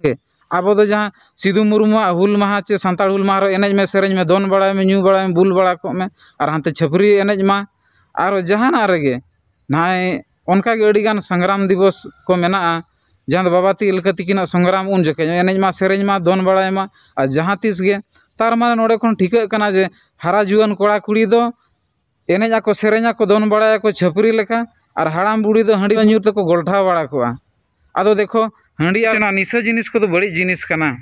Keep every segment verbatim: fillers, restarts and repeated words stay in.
ᱜᱮ᱾ ᱟᱵᱚ ᱫᱚ ᱡᱟᱦᱟᱸ ᱥᱤᱫᱩ ᱢᱩᱨᱢᱩᱣᱟᱜ ᱦᱩᱞ ᱢᱟᱦᱟ ᱪᱮ ᱥᱟᱱᱛᱟᱲ ᱦᱩᱞ ᱢᱟᱦᱟ ᱨᱮ ᱮᱱᱮᱡ ᱢᱮ, ᱥᱮᱨᱮᱧ ᱢᱮ, ᱫᱚᱱ ᱵᱟᱲᱟᱭ ᱢᱮ, ᱧᱩ ᱵᱟᱲᱟᱭ ᱢᱮ, ᱵᱩᱞ ᱵᱟᱲᱟ ᱠᱚᱜ ᱢᱮ, ᱟᱨ ᱦᱟᱱᱛᱮ ᱪᱷᱟᱹᱯᱨᱤ ᱮᱱᱮᱡ ᱢᱟ, ᱟᱨᱚ ᱡᱟᱦᱟᱱᱟᱜ ᱨᱮᱜᱮ ᱱᱟᱦᱟᱭ ᱚᱱᱠᱟᱜᱮ ᱟᱹᱰᱤᱜᱟᱱ ᱥᱚᱝᱜᱨᱟᱢ ᱫᱤᱵᱚᱥ ᱠᱚ ᱢᱮᱱᱟᱜᱼᱟ, ᱡᱟᱦᱟᱸ ᱫᱚ ᱵᱟᱵᱟ ᱛᱤᱞᱠᱟᱹ ᱛᱤᱠᱤᱱᱟᱜ ᱥᱚᱝᱜᱨᱟᱢ ᱩᱱ ᱡᱚᱠᱷᱮᱡ ᱮᱱᱮᱡ ᱢᱟ, ᱥᱮᱨᱮᱧ ᱢᱟ, ᱫᱚᱱ ᱵᱟᱲᱟᱭ ᱢᱟ, ᱟᱨ ᱡᱟᱦᱟᱸ ᱛᱤᱥ ᱜᱮ᱾ ᱛᱟᱨ ᱢᱟᱱᱮ ᱱᱚᱰᱮ ᱠᱷᱚᱱ ᱴᱷᱤᱠᱟᱹᱜ ᱠᱟᱱᱟ ᱡᱮ ᱦᱟᱨᱟ ᱡᱩᱣᱟᱹᱱ ᱠᱚᱲᱟ ᱠᱩᱲᱤ ᱫᱚ ᱮᱱᱮᱡ ᱟᱠᱚ, ᱥᱮᱨᱮᱧ ᱟᱠᱚ, ᱫᱚᱱ ᱵᱟᱲᱟᱭᱟᱠᱚ ᱪᱷᱟᱹᱯᱨᱤ ᱞᱮᱠᱟ, ᱟᱨ ᱦᱟᱲᱟᱢ ᱵᱩᱲᱦᱤ ᱫᱚ ᱦᱟᱺᱰᱤ ᱧᱩ ᱛᱮᱠᱚ ᱜᱚᱞᱴᱷᱟᱣ ᱵᱟᱲᱟ ᱠᱚᱜᱼᱟ᱾ ᱟᱫᱚ ᱫᱮᱠᱷᱚ, ᱦᱟᱺᱰᱤ ᱟᱨ ᱚᱱᱟ ᱱᱤᱥᱟᱹ ᱡᱤᱱᱤᱥ ᱠᱚᱫᱚ ᱵᱟᱹᱲᱤᱡ ᱡᱤᱱᱤᱥ ᱠᱟᱱᱟ᱾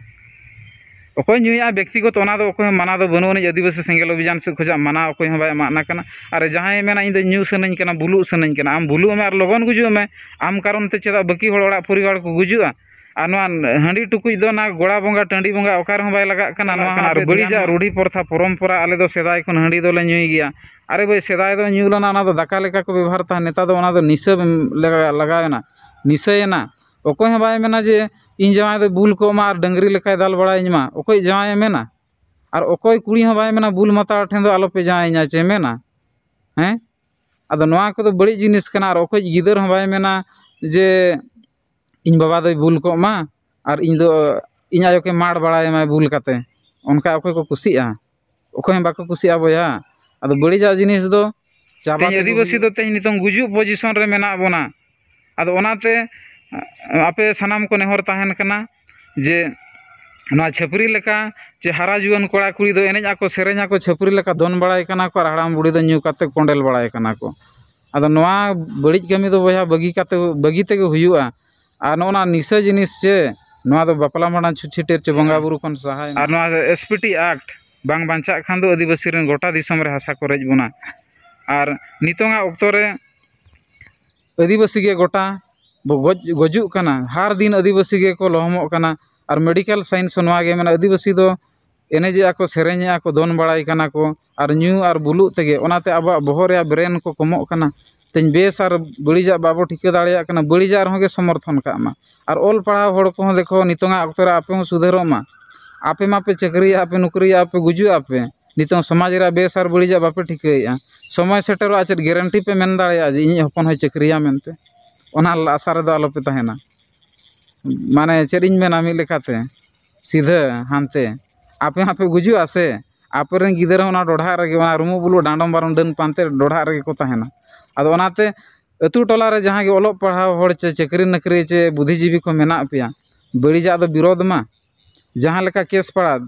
ᱚᱠᱚᱭ ᱧᱩᱭᱟ ᱵᱮᱠᱛᱤᱜᱚᱛᱚ, ᱚᱱᱟ ᱫᱚ ᱚᱠᱚᱭ ᱦᱚᱸ ᱢᱟᱱᱟ ᱫᱚ ᱵᱟᱹᱱᱩᱜ ᱟᱹᱱᱤᱡ, ᱟᱹᱫᱤᱵᱟᱹᱥᱤ ᱥᱮᱸᱜᱮᱞ ᱚᱵᱷᱤᱡᱟᱱ ᱥᱮᱫ ᱠᱷᱚᱱᱟᱜ ᱢᱟᱱᱟ ᱚᱠᱚᱭ ᱦᱚᱸ ᱵᱟᱭ ᱮᱢᱟᱜ ᱠᱟᱱᱟ᱾ ᱟᱨ ᱡᱟᱦᱟᱸᱭᱮ ᱢᱮᱱᱟ, "ᱤᱧ ᱫᱚ ᱧᱩ ᱥᱟᱱᱟᱧ ᱠᱟᱱᱟ, ᱵᱩᱞᱩᱜ ᱥᱟᱱᱟᱧ ᱠᱟᱱᱟ", ᱟᱢ ᱵᱩᱞᱩᱜ ᱢᱮ ᱟᱨ ᱞᱚᱜᱚᱱ ᱜᱩᱡᱩᱜ ᱢᱮ᱾ ᱟᱢ ᱠᱟᱨᱚᱱ ᱛᱮ ᱪᱮᱫᱟᱜ ᱵᱟᱹᱠᱤ ᱦᱚᱲ ᱚᱲᱟᱜ ᱯᱚᱨᱤᱵᱟᱨ ᱠᱚ ᱜᱩᱡᱩᱜᱼᱟ? ᱟᱨ ᱱᱚᱣᱟ ᱦᱟᱺᱰᱤ ᱴᱩᱠᱩᱡ ᱫᱚ ᱚᱱᱟ ᱜᱚᱲᱟ ᱵᱚᱸᱜᱟ, ᱴᱟᱺᱰᱤ ᱵᱚᱸᱜᱟ ᱚᱠᱟ ᱨᱮᱦᱚᱸ ᱵᱟᱭ ᱞᱟᱜᱟᱜ ᱠᱟᱱᱟ᱾ ᱪᱟᱞᱟᱜ ᱱᱚᱣᱟ ᱠᱟᱱᱟ᱾ ᱟᱨ ᱟᱯᱮ ᱵᱟᱹᱲᱤᱡᱟᱜ ᱫᱷᱮᱭᱟᱱ ᱢᱟ᱾ ᱨᱩᱰᱷᱤ ᱯᱨᱚᱛᱷᱟ, ᱯᱚᱨᱚᱢᱯᱚᱨᱟ, ᱟᱞᱮ ᱫᱚ ᱥᱮᱫᱟᱭ ᱠᱷᱚᱱ ᱦᱟᱺᱰᱤ ᱫᱚᱞᱮ ᱧᱩᱭ ᱜᱮᱭᱟ᱾ ᱟᱨᱮ ᱵᱷᱟᱹᱭ, ᱥᱮᱫᱟᱭ ᱫᱚ ᱧᱩ ᱞᱮᱱᱟ, ᱚᱱᱟ ᱫᱚ ᱫᱟᱠᱟ ᱞᱮᱠᱟ ᱠᱚ ᱵᱮᱵᱚᱦᱟᱨ ᱛᱟᱦᱮᱸᱫ, ᱱᱮᱛᱟᱨ ᱫᱚ ᱚᱱᱟ ᱫᱚ ᱱᱤᱥᱟᱹ ᱞᱟᱜᱟᱣᱮᱱᱟ, ᱱᱤᱥᱟᱹᱭᱮᱱᱟ᱾ ᱚᱠᱚᱭ ᱦᱚᱸ ᱵᱟᱭ ᱢᱮᱱᱟ ᱡᱮ ᱤᱧ ᱡᱟᱶᱟᱭ ᱫᱚ ᱵᱩᱞ ᱠᱚᱜ ᱢᱟ ᱟᱨ ᱰᱟᱹᱝᱨᱤ ᱞᱮᱠᱟᱭ ᱫᱟᱞ ᱵᱟᱲᱟᱭᱤᱧ ᱢᱟ᱾ ᱚᱠᱚᱭ ᱡᱟᱶᱟᱭᱮ ᱢᱮᱱᱟ? ᱟᱨ ᱚᱠᱚᱭ ᱠᱩᱲᱤ ᱦᱚᱸ ᱵᱟᱭ ᱢᱮᱱᱟ ᱵᱩᱞ ᱢᱟᱛᱟᱞ ᱴᱷᱮᱱ ᱫᱚ ᱟᱞᱚᱯᱮ ᱡᱟᱶᱟᱭᱤᱧᱟ ᱪᱮ ᱢᱮᱱᱟ? ᱦᱮᱸ? ᱟᱫᱚ ᱱᱚᱣᱟ ᱠᱚᱫᱚ ᱵᱟᱹᱲᱤᱡ ᱡᱤᱱᱤᱥ ᱠᱟᱱᱟ᱾ ᱟᱨ ᱚᱠᱚᱭ ᱜᱤᱫᱟᱹᱨ ᱦᱚᱸ ᱵᱟᱭ ᱢᱮᱱᱟ ᱡᱮ ᱤᱧ ᱵᱟᱵᱟ ᱫᱚᱭ ᱵᱩᱞ ᱠᱚᱜ ᱢᱟ ᱟᱨ ᱤᱧ ᱫᱚ, ᱤᱧ ᱟᱭᱳ ᱠᱮ ᱢᱟᱲ ᱵᱟᱲᱟᱭ ᱢᱟᱭ ᱵᱩᱞ ᱠᱟᱛᱮ᱾ ᱚᱱᱠᱟ ᱚᱠᱚᱭ ᱠᱚ ᱠᱩᱥᱤᱜᱼᱟ? ᱚᱠᱚᱭ ᱦᱚᱸ ᱵᱟᱠᱚ ᱠᱩᱥᱤᱜᱼᱟ ᱵᱚᱭᱦᱟ᱾ ᱟᱫᱚ ᱵᱟᱹᱲᱤᱡᱟᱜ ᱡᱤᱱᱤᱥ ᱫᱚ ᱪᱟᱵᱟ ᱛᱮᱦᱮᱧ ᱛᱮᱜᱮ ᱟᱹᱫᱤᱵᱟᱹᱥᱤ ᱦᱩᱭᱩᱜᱼᱟ᱾ ᱫᱚ ᱛᱮᱦᱮᱧ ᱱᱤᱛᱚᱝ ᱜᱩᱡᱩᱜ ᱯᱚᱡᱤᱥᱚᱱ ᱨᱮ ᱢᱮᱱᱟᱜ ᱵᱚᱱᱟ᱾ ᱟᱫᱚ ᱚᱱᱟᱛᱮ ᱟᱯᱮ ᱥᱟᱱᱟᱢ ᱠᱚ ᱱᱮᱦᱚᱨ ᱛᱟᱦᱮᱱ ᱠᱟᱱᱟ ᱡᱮ ᱱᱚᱣᱟ ᱪᱷᱟᱹᱯᱨᱤ ᱞᱮᱠᱟ ᱡᱮ ᱦᱟᱨᱟ ᱡᱩᱣᱟᱹᱱ ᱠᱚᱲᱟ ᱠᱩᱲᱤ ᱫᱚ ᱮᱱᱮᱡ ᱟᱠᱚ, ᱥᱮᱨᱮᱧ ᱟᱠᱚ, ᱪᱷᱟᱹᱯᱨᱤ ᱞᱮᱠᱟ ᱫᱚᱱ ᱵᱟᱲᱟᱭ ᱠᱟᱱᱟ ᱠᱚ ᱟᱨ ᱦᱟᱲᱟᱢ ᱵᱩᱲᱦᱤ ᱫᱚ ᱧᱩ ᱠᱟᱛᱮ ᱠᱚᱸᱰᱮᱞ ᱵᱟᱲᱟᱭ ᱠᱟᱱᱟ ᱠᱚ᱾ ᱟᱫᱚ ᱱᱚᱣᱟ ᱵᱟᱹᱲᱤᱡ ᱠᱟᱹᱢᱤ ᱫᱚ ᱵᱚᱭᱦᱟ ᱵᱟᱹᱜᱤ ᱠᱟᱛᱮ, ᱵᱟᱹᱜᱤ ᱛᱮᱜᱮ ᱦᱩᱭᱩᱜᱼᱟ᱾ ᱟᱨ ᱱᱚᱜᱼᱚ ᱱᱚᱣᱟ ᱱᱤᱥᱟᱹ ᱡᱤᱱᱤᱥ ᱪᱮ, ᱱᱚᱣᱟ ᱫᱚ ᱵᱟᱯᱞᱟ ᱵᱷᱟᱸᱰᱟᱱ ᱪᱷᱩᱛ ᱪᱷᱟᱹᱴᱭᱟᱹᱨ ᱪᱮ ᱵᱚᱸᱜᱟ ᱵᱩᱨᱩ ᱠᱷᱚᱱ ᱥᱟᱦᱟᱭᱮᱱᱟ᱾ ᱟᱨ ᱱᱚᱣᱟ ᱮᱥ ᱯᱤ ᱴᱤ ᱟᱠᱴ ᱵᱟᱝ ᱵᱟᱧᱪᱟᱜ ᱠᱷᱟᱱ ᱫᱚ ᱟᱹᱫᱤᱵᱟᱹᱥᱤ ᱨᱮᱱ ᱜᱚᱴᱟ ᱫᱤᱥᱚᱢ ᱨᱮ ᱦᱟᱥᱟ ᱠᱚ ᱨᱮᱡ ᱵᱚᱱᱟ᱾ ᱟᱨ ᱱᱤᱛᱚᱝᱟᱜ ᱚᱠᱛᱚ ᱨᱮ ᱟᱹᱫᱤᱵᱟᱹᱥᱤ ᱜᱮ ᱜᱚᱴᱟ ᱵᱚ ᱜᱚᱡ, ᱜᱚᱡᱩᱜ ᱠᱟᱱᱟ᱾ ᱦᱟᱨ ᱫᱤᱱ ᱟᱹᱫᱤᱵᱟᱹᱥᱤ ᱜᱮᱠᱚ ᱞᱚᱦᱚᱢᱚᱜ ᱠᱟᱱᱟ᱾ ᱟᱨ ᱢᱮᱰᱤᱠᱮᱞ ᱥᱟᱭᱮᱱᱥ ᱦᱚᱸ ᱱᱚᱣᱟ ᱜᱮ ᱢᱮᱱᱟ, ᱟᱹᱫᱤᱵᱟᱹᱥᱤ ᱫᱚ ᱮᱱᱮᱡᱮᱜᱼᱟ ᱠᱚ, ᱥᱮᱨᱮᱧᱮᱜᱼᱟ ᱠᱚ, ᱫᱚᱱ ᱵᱟᱲᱟᱭ ᱠᱟᱱᱟ ᱠᱚ, ᱟᱨ ᱧᱩ ᱟᱨ ᱵᱩᱞᱩᱜ ᱛᱮᱜᱮ, ᱚᱱᱟᱛᱮ ᱟᱵᱚᱣᱟᱜ ᱵᱚᱦᱚᱜ ᱨᱮᱭᱟᱜ ᱵᱨᱮᱱ ᱠᱚ ᱠᱚᱢᱚᱜ ᱠᱟᱱᱟ᱾ ᱛᱮᱦᱮᱧ ᱵᱮᱥ ᱟᱨ ᱵᱟᱹᱲᱤᱡᱟᱜ ᱵᱟᱵᱚ ᱴᱷᱤᱠᱟᱹ ᱫᱟᱲᱮᱭᱟᱜ ᱠᱟᱱᱟ, ᱵᱟᱹᱲᱤᱡᱟᱜ ᱨᱮᱦᱚᱸ ᱜᱮ ᱥᱚᱢᱚᱨᱛᱷᱚᱱ ᱠᱟᱜ ᱢᱟ᱾ ᱟᱨ ᱚᱞ ᱯᱟᱲᱦᱟᱣ ᱦᱚᱲ ᱠᱚᱦᱚᱸ ᱫᱮᱠᱷᱚ, ᱱᱤᱛᱚᱝᱟᱜ ᱚᱠᱛᱚ ᱨᱮ ᱟᱯᱮ ᱦᱚᱸ ᱥᱩᱫᱷᱟᱹᱨᱚᱜ ᱢᱟ᱾ ᱟᱯᱮ ᱢᱟᱯᱮ ᱪᱟᱹᱠᱨᱤᱭᱟ, ᱟᱯᱮ ᱱᱚᱠᱨᱤᱭᱟ, ᱟᱯᱮ ᱜᱩᱡᱩᱜ ᱟᱯᱮ, ᱱᱤᱛᱚᱝ ᱥᱚᱢᱟᱡᱽ ᱨᱮᱭᱟᱜ ᱵᱮᱥ ᱟᱨ ᱵᱟᱹᱲᱤᱡᱟᱜ ᱵᱟᱯᱮ ᱴᱷᱤᱠᱟᱹᱭᱮᱫᱼᱟ᱾ ᱥᱚᱢᱚᱭ ᱥᱮᱴᱮᱨᱚᱜᱼᱟ, ᱪᱮᱫ ᱜᱮᱨᱮᱱᱴᱤ ᱯᱮ ᱢᱮᱱ ᱫᱟᱲᱮᱭᱟᱜᱼᱟ ᱡᱮ ᱤᱧᱤᱡ ᱦᱚᱯᱚᱱ ᱦᱚᱸᱭ ᱪᱟᱹᱠᱨᱤᱭᱟ ᱢᱮᱱᱛᱮ? ᱚᱱᱟ ᱟᱥᱟ ᱨᱮᱫᱚ ᱟᱞᱚᱯᱮ ᱛᱟᱦᱮᱱᱟ᱾ ᱢᱟᱱᱮ ᱪᱮᱫ ᱤᱧ ᱢᱮᱱᱟ, ᱢᱤᱫ ᱞᱮᱠᱟᱛᱮ ᱥᱤᱫᱷᱟᱹ ᱦᱟᱱᱛᱮ ᱟᱯᱮ ᱦᱚᱸᱯᱮ ᱜᱩᱡᱩᱜᱼᱟ ᱥᱮ ᱟᱯᱮ ᱨᱮᱱ ᱜᱤᱫᱽᱨᱟᱹ ᱦᱚᱸ ᱚᱱᱟ ᱰᱚᱰᱷᱟᱜ ᱨᱮᱜᱮ, ᱚᱱᱟ ᱨᱩᱢᱩᱜ ᱵᱩᱞᱩᱜ ᱰᱟᱸᱰᱚᱢ ᱵᱟᱨᱚᱱ ᱰᱟᱹᱱ ᱯᱟᱱᱛᱮ ᱰᱚᱰᱷᱟᱜ ᱨᱮᱜᱮ ᱠᱚ ᱛᱟᱦᱮᱱᱟ᱾ ᱟᱫᱚ ᱚᱱᱟᱛᱮ ᱟᱹᱛᱩ ᱴᱚᱞᱟ ᱨᱮ ᱡᱟᱦᱟᱸ ᱜᱮ ᱚᱞᱚᱜ ᱯᱟᱲᱦᱟᱣ ᱦᱚᱲ ᱪᱮ ᱪᱟᱹᱠᱨᱤ ᱱᱚᱠᱨᱤ ᱪᱮ ᱵᱩᱫᱷᱤᱡᱤᱵᱤ ᱠᱚ ᱢᱮᱱᱟᱜ ᱯᱮᱭᱟ, ᱵᱟᱹᱲᱤᱡᱟᱜ ᱫᱚ ᱵᱤᱨᱳᱫᱷ ᱢᱟ᱾ ᱡᱟᱦᱟᱸ ᱞᱮᱠᱟ ᱠᱮᱥ ᱯᱟᱲᱟ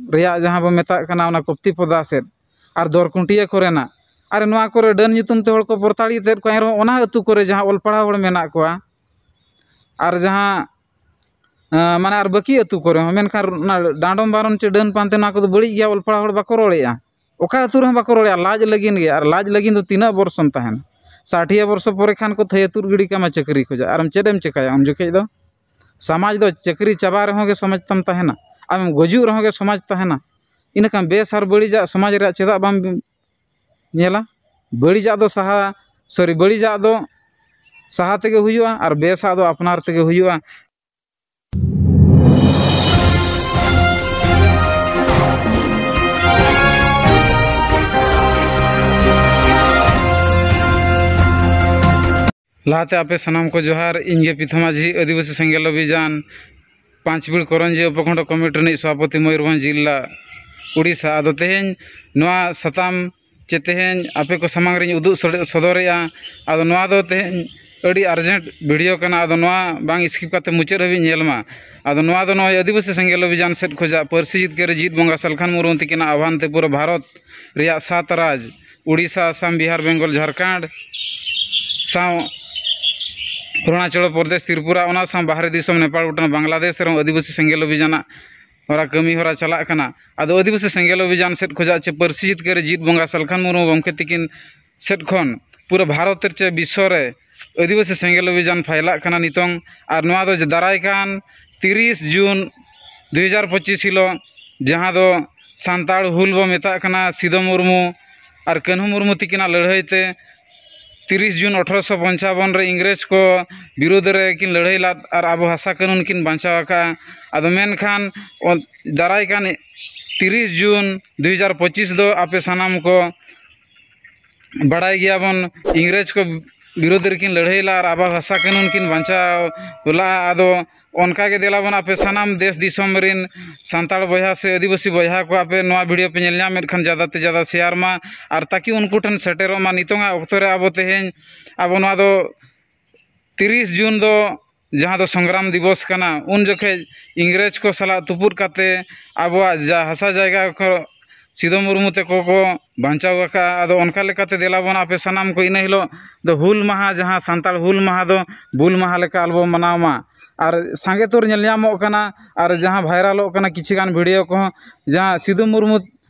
ᱨᱮᱭᱟᱜ ᱡᱟᱦᱟᱸ ᱵᱚ ᱢᱮᱛᱟᱜ ᱠᱟᱱᱟ ᱚᱱᱟ ᱠᱚᱯᱛᱤ ᱯᱚᱫᱟ ᱥᱮᱫ, ᱟᱨ ᱫᱚᱨᱠᱩᱱᱴᱤᱭᱟᱹ ᱠᱚᱨᱮᱱᱟᱜ, ᱟᱨ ᱱᱚᱣᱟ ᱠᱚᱨᱮ ᱰᱟᱹᱱ ᱧᱩᱛᱩᱢ ᱛᱮ ᱦᱚᱲ ᱠᱚ ᱯᱨᱚᱛᱟᱲᱤᱛ ᱮᱫ ᱠᱚᱣᱟ, ᱮᱱᱨᱮᱦᱚᱸ ᱚᱱᱟ ᱟᱹᱛᱩ ᱠᱚᱨᱮ ᱡᱟᱦᱟᱸ ᱚᱞ ᱯᱟᱲᱦᱟᱣ ᱦᱚᱲ ᱢᱮᱱᱟᱜ ᱠᱚᱣᱟ, ᱟᱨ ᱡᱟᱦᱟᱸ, ᱟᱸ, ᱢᱟᱱᱮ ᱟᱨ ᱵᱟᱹᱠᱤ ᱟᱹᱛᱩ ᱠᱚᱨᱮ ᱦᱚᱸ, ᱢᱮᱱᱠᱷᱟᱱ ᱚᱱᱟ ᱰᱟᱸᱰᱚᱢ ᱵᱟᱨᱚᱱ ᱪᱮ ᱰᱟᱹᱱ ᱯᱟᱱᱛᱮ ᱱᱚᱣᱟ ᱠᱚᱫᱚ ᱵᱟᱹᱲᱤᱡ ᱜᱮᱭᱟ, ᱚᱞ ᱯᱟᱲᱦᱟᱣ ᱦᱚᱲ ᱵᱟᱠᱚ ᱨᱚᱲᱮᱫᱼᱟ᱾ ᱚᱠᱟ ᱟᱹᱛᱩ ᱨᱮᱦᱚᱸ ᱵᱟᱠᱚ ᱨᱚᱲᱮᱫᱼᱟ, ᱞᱟᱡ ᱞᱟᱹᱜᱤᱫ ᱜᱮ᱾ ᱟᱨ ᱞᱟᱡ ᱞᱟᱹᱜᱤᱫ ᱫᱚ ᱛᱤᱱᱟᱹᱜ ᱵᱚᱨᱥᱚᱢ ᱛᱟᱦᱮᱱᱟ? ᱥᱟᱴᱷᱤᱭᱟᱹ ᱵᱚᱨᱥᱚ ᱯᱚᱨᱮ ᱠᱷᱟᱱ ᱠᱚ ᱛᱷᱟᱹᱭᱟᱹ ᱛᱩᱫ ᱜᱤᱰᱤ ᱠᱟᱢᱟ ᱪᱟᱹᱠᱨᱤ ᱠᱷᱚᱡᱟᱜ, ᱟᱨ ᱪᱮᱫ ᱮᱢ ᱪᱮᱠᱟᱭᱟ ᱩᱱ ᱡᱚᱠᱷᱮᱡ ᱫᱚ? ᱥᱚᱢᱟᱡᱽ ᱫᱚ ᱪᱟᱹᱠᱨᱤ ᱪᱟᱵᱟ ᱨᱮᱦᱚᱸ ᱜᱮ ᱥᱚᱢᱟᱡᱽ ᱛᱟᱢ ᱛᱟᱦᱮᱱᱟ, ᱟᱢᱮᱢ ᱜᱩᱡᱩᱜ ᱨᱮᱦᱚᱸ ᱜᱮ ᱥᱚᱢᱟᱡᱽ ᱛᱟᱦᱮᱱᱟ᱾ ᱤᱱᱟᱹᱠᱷᱟᱱ ᱵᱮᱥ ᱟᱨ ᱵᱟᱹᱲᱤᱡᱟᱜ ᱥᱚᱢᱟᱡᱽ ᱨᱮᱭᱟᱜ ᱪᱮᱫᱟᱜ ᱵᱟᱢ ᱧᱮᱞᱟ? ᱵᱟᱹᱲᱤᱡᱟᱜ ᱫᱚ ᱥᱟᱦᱟ, ᱥᱚᱨᱤ, ᱵᱟᱹᱲᱤᱡᱟᱜ ᱫᱚ ᱥᱟᱦᱟ ᱛᱮᱜᱮ ᱦᱩᱭᱩᱜᱼᱟ ᱟᱨ ᱵᱮᱥᱟᱜ ᱫᱚ ᱟᱯᱱᱟᱨ ᱛᱮᱜᱮ ᱦᱩᱭᱩᱜᱼᱟ᱾ ᱞᱟᱦᱟᱛᱮ ᱟᱯᱮ ᱥᱟᱱᱟᱢ ᱠᱚ ᱡᱚᱦᱟᱨ, ᱤᱧ ᱜᱮ ᱯᱤᱛᱷᱟᱹ ᱢᱟᱹᱡᱷᱤ, ᱟᱹᱫᱤᱵᱟᱹᱥᱤ ᱥᱮᱸᱜᱮᱞ ᱚᱵᱷᱤᱡᱟᱱ ᱯᱟᱸᱪᱵᱤᱲ ᱠᱚᱨᱚᱧᱡᱤ ᱩᱯᱚᱠᱷᱚᱸᱰ ᱠᱚᱢᱤᱴᱤ ᱨᱤᱱᱤᱡ ᱥᱚᱵᱷᱟᱯᱚᱛᱤ, ᱢᱚᱭᱩᱨᱵᱷᱚᱸᱡᱽ ᱡᱤᱞᱟ, ᱩᱲᱤᱥᱥᱟ᱾ ᱟᱫᱚ ᱛᱮᱦᱮᱧ ᱱᱚᱣᱟ ᱥᱟᱛᱟᱢ ᱪᱮ ᱛᱮᱦᱮᱧ ᱟᱯᱮ ᱠᱚ ᱥᱟᱢᱟᱝ ᱨᱤᱧ ᱩᱫᱩᱜ ᱥᱚᱫᱚ-, ᱥᱚᱫᱚᱨᱮᱜᱼᱟ᱾ ᱟᱫᱚ ᱱᱚᱣᱟ ᱫᱚ ᱛᱮᱦᱮᱧ ᱟᱹᱰᱤ urgent video ᱠᱟᱱᱟ, ᱟᱫᱚ ᱱᱚᱣᱟ ᱵᱟᱝ skip ᱠᱟᱛᱮ ᱢᱩᱪᱟᱹᱫ ᱦᱟᱹᱵᱤᱡ ᱧᱮᱞ ᱢᱟ᱾ ᱟᱫᱚ ᱱᱚᱣᱟ ᱫᱚ ᱱᱚᱜᱼᱚᱭ ᱟᱹᱫᱤᱵᱟᱹᱥᱤ ᱥᱮᱸᱜᱮᱞ ᱚᱵᱷᱤᱡᱟᱱ ᱥᱮᱫ ᱠᱷᱚᱱᱟᱜ ᱯᱟᱹᱨᱥᱤ ᱡᱤᱛᱠᱟᱹᱨᱤ ᱡᱤᱛ ᱵᱚᱸᱜᱟ ᱥᱟᱞᱠᱷᱟᱱ ᱢᱩᱨᱢᱩ ᱛᱤᱠᱤᱱᱟᱜ ᱟᱦᱣᱟᱱ ᱛᱮ ᱯᱩᱨᱟᱹ ᱵᱷᱟᱨᱚᱛ ᱨᱮᱭᱟᱜ ᱥᱟᱛ ᱨᱟᱡᱽ, ᱩᱲᱤᱥᱥᱟ, ᱟᱥᱟᱢ, ᱵᱤᱦᱟᱨ, ᱵᱮᱝᱜᱚᱞ, ᱡᱷᱟᱲᱠᱷᱚᱸᱰ ᱥᱟᱶ ᱚᱨᱩᱱᱟᱪᱚᱞ ᱯᱨᱚᱫᱮᱥ, ᱛᱨᱤᱯᱩᱨᱟ, ᱚᱱᱟ ᱥᱟᱶ ᱵᱟᱦᱨᱮ ᱫᱤᱥᱚᱢ ᱱᱮᱯᱟᱞ, ᱵᱷᱩᱴᱟᱱ, ᱵᱟᱝᱞᱟᱫᱮᱥ ᱨᱮᱦᱚᱸ ᱟᱹᱫᱤᱵᱟᱹᱥᱤ ᱥᱮᱸᱜᱮᱞ ᱚᱵᱷᱤᱡᱟᱱᱟᱜ ᱦᱚᱨᱟ ᱠᱟᱹᱢᱤ ᱦᱚᱨᱟ ᱪᱟᱞᱟᱜ ᱠᱟᱱᱟ᱾ ᱟᱫᱚ ᱟᱹᱫᱤᱵᱟᱹᱥᱤ ᱥᱮᱸᱜᱮᱞ ᱚᱵᱷᱤᱡᱟᱱ ᱥᱮᱫ ᱠᱷᱚᱱᱟᱜ ᱪᱮ ᱯᱟᱹᱨᱥᱤ ᱡᱤᱛᱠᱟᱹᱨᱤ ᱡᱤᱛ ᱵᱚᱸᱜᱟ ᱥᱟᱞᱠᱷᱟᱱ ᱢᱩᱨᱢᱩ ᱜᱚᱢᱠᱮ ᱛᱤᱠᱤᱱ ᱥᱮᱫ ᱠᱷᱚᱱ ᱯᱩᱨᱟᱹ ᱵᱷᱟᱨᱚᱛ ᱨᱮ ᱪᱮ ᱵᱤᱥᱥᱚ ᱨᱮ ᱟᱹᱫᱤᱵᱟᱹᱥᱤ ᱥᱮᱸᱜᱮᱞ ᱚᱵᱷᱤᱡᱟᱱ ᱯᱷᱟᱭᱞᱟᱜ ᱠᱟᱱᱟ ᱱᱤᱛᱚᱝ᱾ ᱟᱨ ᱱᱚᱣᱟ ᱫᱚ ᱫᱟᱨᱟᱭ ᱠᱟᱱ ᱛᱤᱨᱤᱥ ᱡᱩᱱ ᱫᱩ ᱦᱟᱡᱟᱨ ᱯᱚᱸᱪᱤᱥ ᱦᱤᱞᱳᱜ, ᱡᱟᱦᱟᱸ ᱫᱚ ᱥᱟᱱᱛᱟᱲ ᱦᱩᱞ ᱵᱚ ᱢᱮᱛᱟᱜ ᱠᱟᱱᱟ, ᱥᱤᱫᱚ ᱢᱩᱨᱢᱩ ᱟᱨ ᱠᱟᱹᱱᱦᱩ ᱢᱩᱨᱢᱩ ᱛᱤᱠᱤᱱᱟᱜ ᱞᱟᱹᱲᱦᱟᱹᱭ ᱛᱮ ᱛᱤᱨᱤᱥ ᱡᱩᱱ ᱟᱴᱷᱨᱚᱥᱚ ᱯᱚᱧᱪᱟᱵᱚᱱ ᱨᱮ ᱤᱝᱨᱮᱡᱽ ᱠᱚ ᱵᱤᱨᱩᱫᱽ ᱨᱮ ᱠᱤᱱ ᱞᱟᱹᱲᱦᱟᱹᱭ ᱞᱮᱫ ᱟᱨ ᱟᱵᱚ ᱦᱟᱥᱟ ᱠᱟᱹᱱᱩᱱ ᱠᱤᱱ ᱵᱟᱧᱪᱟᱣ ᱟᱠᱟᱫᱼᱟ᱾ ᱟᱫᱚ ᱢᱮᱱᱠᱷᱟᱱ ᱚ-, ᱫᱟᱨᱟᱭ ᱠᱟᱱ ᱛᱤᱨᱤᱥ ᱡᱩᱱ ᱫᱩ ᱦᱟᱡᱟᱨ ᱯᱚᱸᱪᱤᱥ ᱫᱚ ᱟᱯᱮ ᱥᱟᱱᱟᱢ ᱠᱚ ᱵᱟᱲᱟᱭ ᱜᱮᱭᱟᱵᱚᱱ, ᱤᱝᱨᱮᱡᱽ ᱠᱚ ᱵᱤᱨᱩᱫᱽ ᱨᱮᱠᱤᱱ ᱞᱟᱹᱲᱦᱟᱹᱭ ᱞᱮᱫᱼᱟ ᱟᱨ ᱟᱵᱚ ᱦᱟᱥᱟ ᱠᱟᱹᱱᱩᱱ ᱠᱤᱱ ᱵᱟᱧᱪᱟᱣ ᱞᱮᱫᱼᱟ᱾ ᱟᱫᱚ ᱚᱱᱠᱟᱜᱮ ᱫᱮᱞᱟᱵᱚᱱ ᱟᱯᱮ ᱥᱟᱱᱟᱢ ᱫᱮᱥ ᱫᱤᱥᱚᱢ ᱨᱮᱱ ᱥᱟᱱᱛᱟᱲ ᱵᱚᱭᱦᱟ ᱥᱮ ᱟᱹᱫᱤᱵᱟᱹᱥᱤ ᱵᱚᱭᱦᱟ ᱠᱚ, ᱟᱯᱮ ᱱᱚᱣᱟ ᱵᱷᱤᱰᱤᱭᱳ ᱯᱮ ᱧᱮᱞ ᱧᱟᱢᱮᱫ ᱠᱷᱟᱱ ᱡᱟᱫᱟ ᱛᱮ ᱡᱟᱫᱟ ᱥᱮᱭᱟᱨ ᱢᱟ, ᱟᱨ ᱛᱟᱠᱤ ᱩᱱᱠᱩ ᱴᱷᱮᱱ ᱥᱮᱴᱮᱨᱚᱜ ᱢᱟ᱾ ᱱᱤᱛᱚᱝᱟᱜ ᱚᱠᱛᱚ ᱨᱮ ᱟᱵᱚ ᱛᱮᱦᱮᱧ, ᱟᱵᱚ ᱱᱚᱣᱟ ᱫᱚ ᱛᱤᱨᱤᱥ ᱡᱩᱱ ᱫᱚ, ᱡᱟᱦᱟᱸ ᱫᱚ ᱥᱚᱝᱜᱨᱟᱢ ᱫᱤᱵᱚᱥ ᱠᱟᱱᱟ, ᱩᱱ ᱡᱚᱠᱷᱮᱡ ᱤᱝᱨᱮᱡᱽ ᱠᱚ ᱥᱟᱞᱟᱜ ᱛᱩᱯᱩᱫ ᱠᱟᱛᱮ ᱟᱵᱚᱣᱟᱜ ᱡᱟ ᱦᱟᱥᱟ ᱡᱟᱭᱜᱟ ᱠᱚ ᱥᱤᱫᱩ ᱢᱩᱨᱢᱩ ᱛᱟᱠᱚ ᱠᱚ ᱵᱟᱧᱪᱟᱣ ᱟᱠᱟᱫᱼᱟ᱾ ᱟᱫᱚ ᱚᱱᱠᱟ ᱞᱮᱠᱟᱛᱮ ᱫᱮᱞᱟ ᱵᱚᱱ ᱟᱯᱮ ᱥᱟᱱᱟᱢ ᱠᱚ ᱤᱱᱟᱹ ᱦᱤᱞᱳᱜ ᱫᱚ ᱦᱩᱞ ᱢᱟᱦᱟ, ᱡᱟᱦᱟᱸ ᱥᱟᱱᱛᱟᱲ ᱦᱩᱞ ᱢᱟᱦᱟ ᱫᱚ ᱵᱩᱞ ᱢᱟᱦᱟ ᱞᱮᱠᱟ ᱟᱞᱚ ᱵᱚᱱ ᱢᱟᱱᱟᱣ ᱢᱟ᱾ ᱟᱨ ᱥᱟᱸᱜᱮ ᱛᱚᱨ ᱧᱮᱞ ᱧᱟᱢᱚᱜ ᱠᱟᱱᱟ, ᱟᱨ ᱡᱟᱦᱟᱸ ᱵᱷᱟᱭᱨᱟᱞᱚᱜ ᱠᱟᱱᱟ ᱠᱤᱪᱷᱩ ᱜᱟᱱ ᱵᱷᱤᱰᱤᱭᱳ ᱠᱚᱦᱚᱸ, ᱡᱟᱦᱟᱸ ᱥᱤᱫᱩ ᱢᱩᱨᱢᱩ